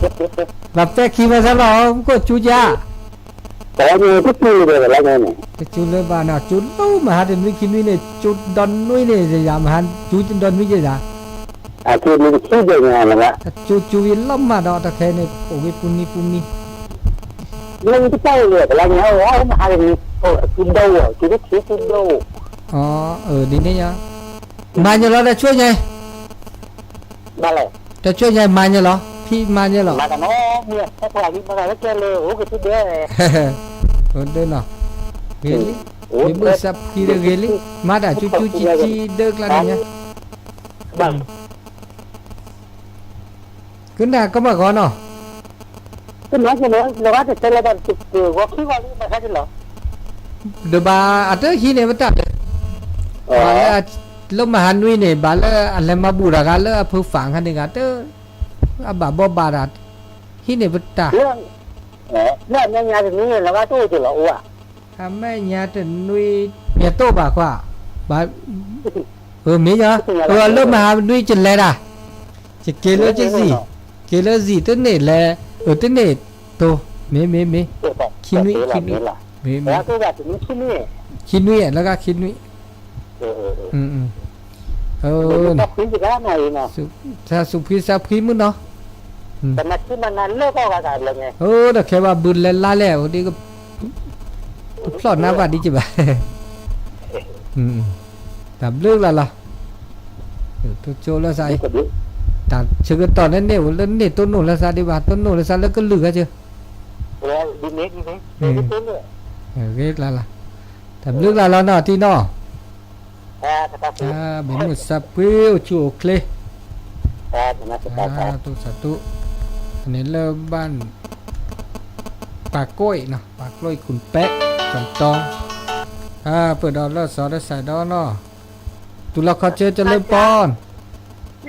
ဘၣ်ပဲခံမးဆါလီၤ မ့ၢ်ကိၣ်ကၠူယါ တကၠူလၢဘၣ်နီၤ ကၠူလၢမဟါတနွံခံနွံန့ၣ် ကၠူဒီနွံန့ၣ် ယယၤမဟါ ကၠူဒီနွံယဲယၤ အကၠူနွံခံဘျဲၣ်ညါလီၤဘၣ် ကၠူကၠူယလီၤမးဒီး တၢ်ခဲအံၤန့ၣ် အိၣ်ဝဲပူၤနံၤပူၤနံၤ မ့ၢ်တၢ်အိၣ်လၢကလါညါ အိၣ်မဟါတနွံ အိၣ်အကၠူဒိၣ် ကၠူတထံကၠူဒိၣ် အၢ ဒ်န့ၣ်ညါ မၤညီလီၤတၢ်ဆိၣ်ညါ ဘၣ်လဲၣ် တၢ်ဆိၣ်ညါမၤညီလီၤ ဖံမၤညီလီၤ မၤတၢ်နီတမံၤ ဟဲပှၤဖံမၤတၢ်လၢကဲလၢ အိၣ်ကထံဒဲး ဒၢနီၤ, ဂ့ၤလံ, မ့ၢ်မုၢ်ဆါဖှံဒီးဂ့ၤလံ, မၤတၢ်ကၠူကၠူကၠံကၠံဒၢကျါန့ၣ်ညါ, ကနၣ်ကမၣ်ဂီၤနီၤ, ဒီးဘၣ်အတဟံးန့ၢ်ပတၢ်လၢ ဘၣ်လၢ လၢမဟါနွံန့ၣ် ဘၣ်လၢအလဲၤမၤဘူၣ်တၢ်ဂၤလၢအဖုဖးခါန့ၣ်ဂၤတ အဘၣ်ဘီဘၣ်တၢ် ဟံးန့ၢ်ပတၢ် လၢအမဲာ်ညါတနွံန့ၣ် လၢဘၣ်တိၢ်တလီၤအိၣ်ဧါ, အမဲာ်ညါတနွံ မ့ၢ်တိၢ်ဘၣ်ခွါ, ဘၣ်, မ့ၢ်ညါ, လၢမဟါနွံကလဲၤတၢ်, ယက့ၤလၢယစံၣ်, က့ၤလၢစံၣ်တန့ၢ်လဲၤ, အတန့ၢ်တိၢ်, မ့ၢ်မ့ၢ်မ့ၢ်, ခံနွံ, ခံနွံ, မ့ၢ်မ့ၢ်, ခံနွံလၢကခံနွံ တၢ်စူးဖှံစၢ်ဖှံမုၢ်နီၤ, ဒီးခဲဘၣ်ဘုလဲၤလါလဲၣ်, အိၣ်ဒ်ကဖျီၣ်နါဘၣ်ဒ်ကဘၣ်, တၢ်ဘျုးလၢ်လီၤ, တိကၠိလၢစးအံၤ, တၢ်ဆၢကတီၢ်န့ၣ်န့ၣ် အိၣ်လၢန့ၢ်တိၢ်နီၣ်လၢစးဒံးဘၣ်, တိၢ်နီၣ်လၢစးလၢကလုာ်ဂၤစၢၤ ဂ့ၤလၢ်လၢ်, တၢ်ဘျုးလၢ်လီၤနီၤ ထံနီၤ, မ့ၢ်မုၢ်ဆါဖှံအိၣ်ဆူၣ်အိၣ်ချ့, စးတူၢ်စးတူၢ်, န့ၣ်လၢဘၣ် ပာ်ကီၢ်အံၤနီၤ, ပာ်ကီၢ်အံၤ ခုၣ်ပဲး ကၠီၣ်တီ, ပၢၢ်ဒီးလၢစီၤဒၢ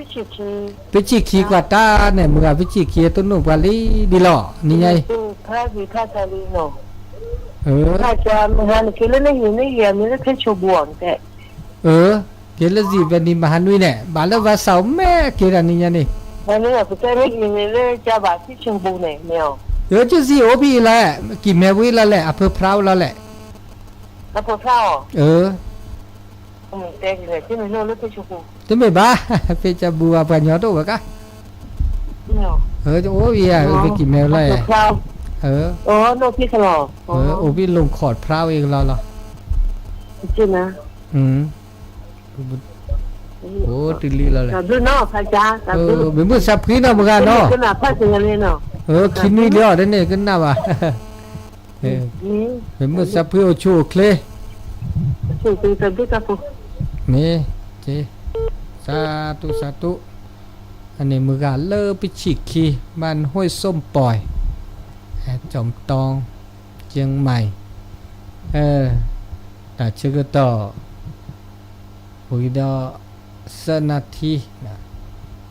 စးဒီးနီၤ, တူၢ်လီၤခီဆၢကၠီလၢပီၢ် ပဆံၣ်ခံကွၢ်တၢ်န့ၣ် မုၢ်ဂၤပဆံၣ်ခံတိၢ်နီၣ်ပှၤလံဒ်လီၤ နံၤညါအံၤ, က့ၤလၢစံၣ်ဖဲန့ၣ်မဟါနွံန့ၣ် ဘၣ်လၢဝၤစၢ်အိၣ်မဲာ်က့ၤတၢ်နံၤညါန့ၣ်, က့ၤလၢစံၣ်အိၣ်ဖဲအံၤလီၤ, ကံၢ်မဲာ်ဝံၤလီၤလဲၣ် အဖၢဖရါဝံၤလီၤလဲၣ်, တမ့ၢ်ဘၣ်, ဖဲကၠီဘူဝၤပှၤညီတအိၣ်ဝဲကါ, အိၣ်ယၤ ဖဲကံၢ်မဲာ်ဝံၤလီၤ, အိၣ်ဖဲလိာ်ခီၣ်ဖရါဝံၤကလီလီၤ, အိၣ်တုၤလံလီၤလဲၣ်, မ့ၢ်မုၢ်ဆါဖှံနီၤမုၢ်ဂၤနီၤ, ခံနွံလံအီၤဒ်န့ၣ်ကနၣ်ဘၣ် မ့ၢ်မုၢ်ဆါဖှံအိၣ်ဆူၣ်အိၣ်ချ့, မ့ၢ်, စးတူၢ်စးတူၢ်, အန့ၣ်မုၢ်ဂၤလၢပဆံၣ်ခံ บ้านห้วยส้มป่อย จอมทอง เชียงใหม่, တၢ်ဆၢကတီၢ် ဝံၤဒီး သၢနၣ်ထံ,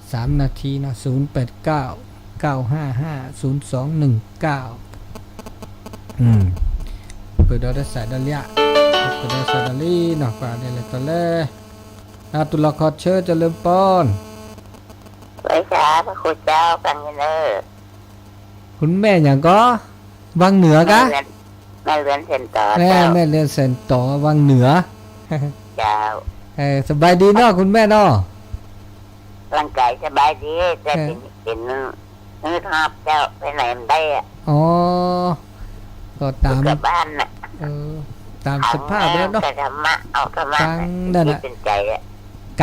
သၢနၣ်ထံနီၤ, သုၣ်ပႅတ်ၣ်ၵဝ်ႈ ၵဝ်ႈႁႃႈႁႃႈ သုၣ်သွင်ၼိုင်ၵဝ်ႈ, ပၢၢ်ဒီးတၢ်စးဒီးလံ, ပၢၢ်ဒီးစးဒီးလံနီၤ, ပှၤဒ်လဲၣ်တီလဲၣ်, တူၢ်လီၤခီဆၢကၠီလၢပီၢ်, คุณแม่หยังก็ วังเหนือกะ แม่เรือนแสนต๋อ แม่เรือนแสนต๋อ วังเหนือ สบายดีเนาะคุณแม่เนาะ ร่างกายสบายดี แต่เป็นเป็นงืดหอบเจ้า ไปไหนไม่ได้อะ อ๋อ ก็ตาม กลับบ้านน่ะ เออ ตามสภาพแล้วเนาะ เอาธรรมะ เอาธรรมะ ตั้งนั่นน่ะ ที่เป็นใจอะ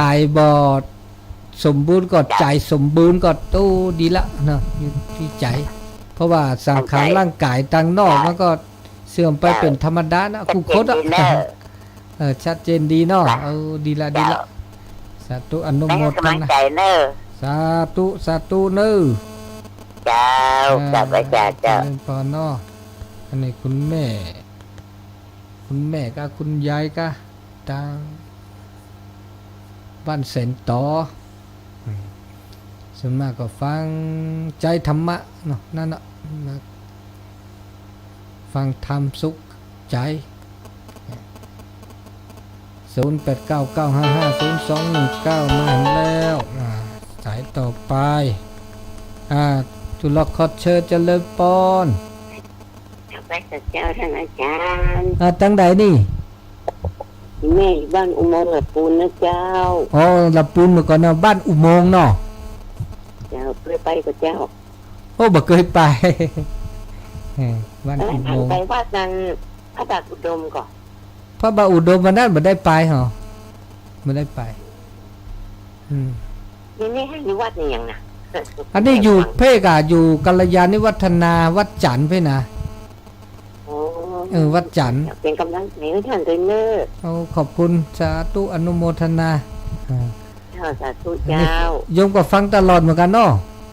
กายบอด สมบูรณ์ก็ใจ ใจ สมบูรณ์ก็โตดีละเนาะ อยู่ที่ใจ เพราะว่าสังขารร่างกายทางนอกมันก็เสื่อมไปเป็นธรรมดานะ คู่คดอะ ชัดเจนดีเนาะ เออ ดีละ ดีละ สาธุ อนุโมทนา สาธุ สาธุเนอะ เจ้า เจริญพรเนาะ อันนี้คุณแม่ คุณแม่กับคุณยายก็ ตาง บ้านแสนต๋อ อืม ส่วนมากก็ฟังใจธรรมะเนาะ นั่นเนาะ มาฟังธรรมสุขใจ ศูนย์แปดเก้า เก้าห้าห้า ศูนย์สองหนึ่งเก้า มาแล้ว อ่า สายต่อไป อ่า ตุลอคอเชิญเจริญปอน ไปกับเจ้าท่านอาจารย์ อ่า ทางใดนี่ แม่อยู่บ้านอุโมงค์ละปูนนะเจ้า อ๋อ ละปูนเมื่อก่อนเนาะ บ้านอุโมงค์เนาะ เจ้า เคยไปกับเจ้า โอ้ บ่เคยไป เออ บ้านอุโมงค์ ไปวัดนั้น พระบาทอุดมก่อน พระบาทอุดมวันนั้นบ่ได้ไปหรอ บ่ได้ไป อืม นี่ นี่ให้อยู่วัดนี่ยังนะ อันนี้อยู่เพกอะ อยู่กัลยาณิวัฒนา วัดจันทร์เพนะ อ๋อ เออ วันจันทร์ เป็นกำลังใจให้ท่านด้วยเนอะ โอ้ ขอบคุณ สาธุ อนุโมทนา เจ้า สาธุเจ้า โยมก็ฟังตลอดเหมือนกันเนาะ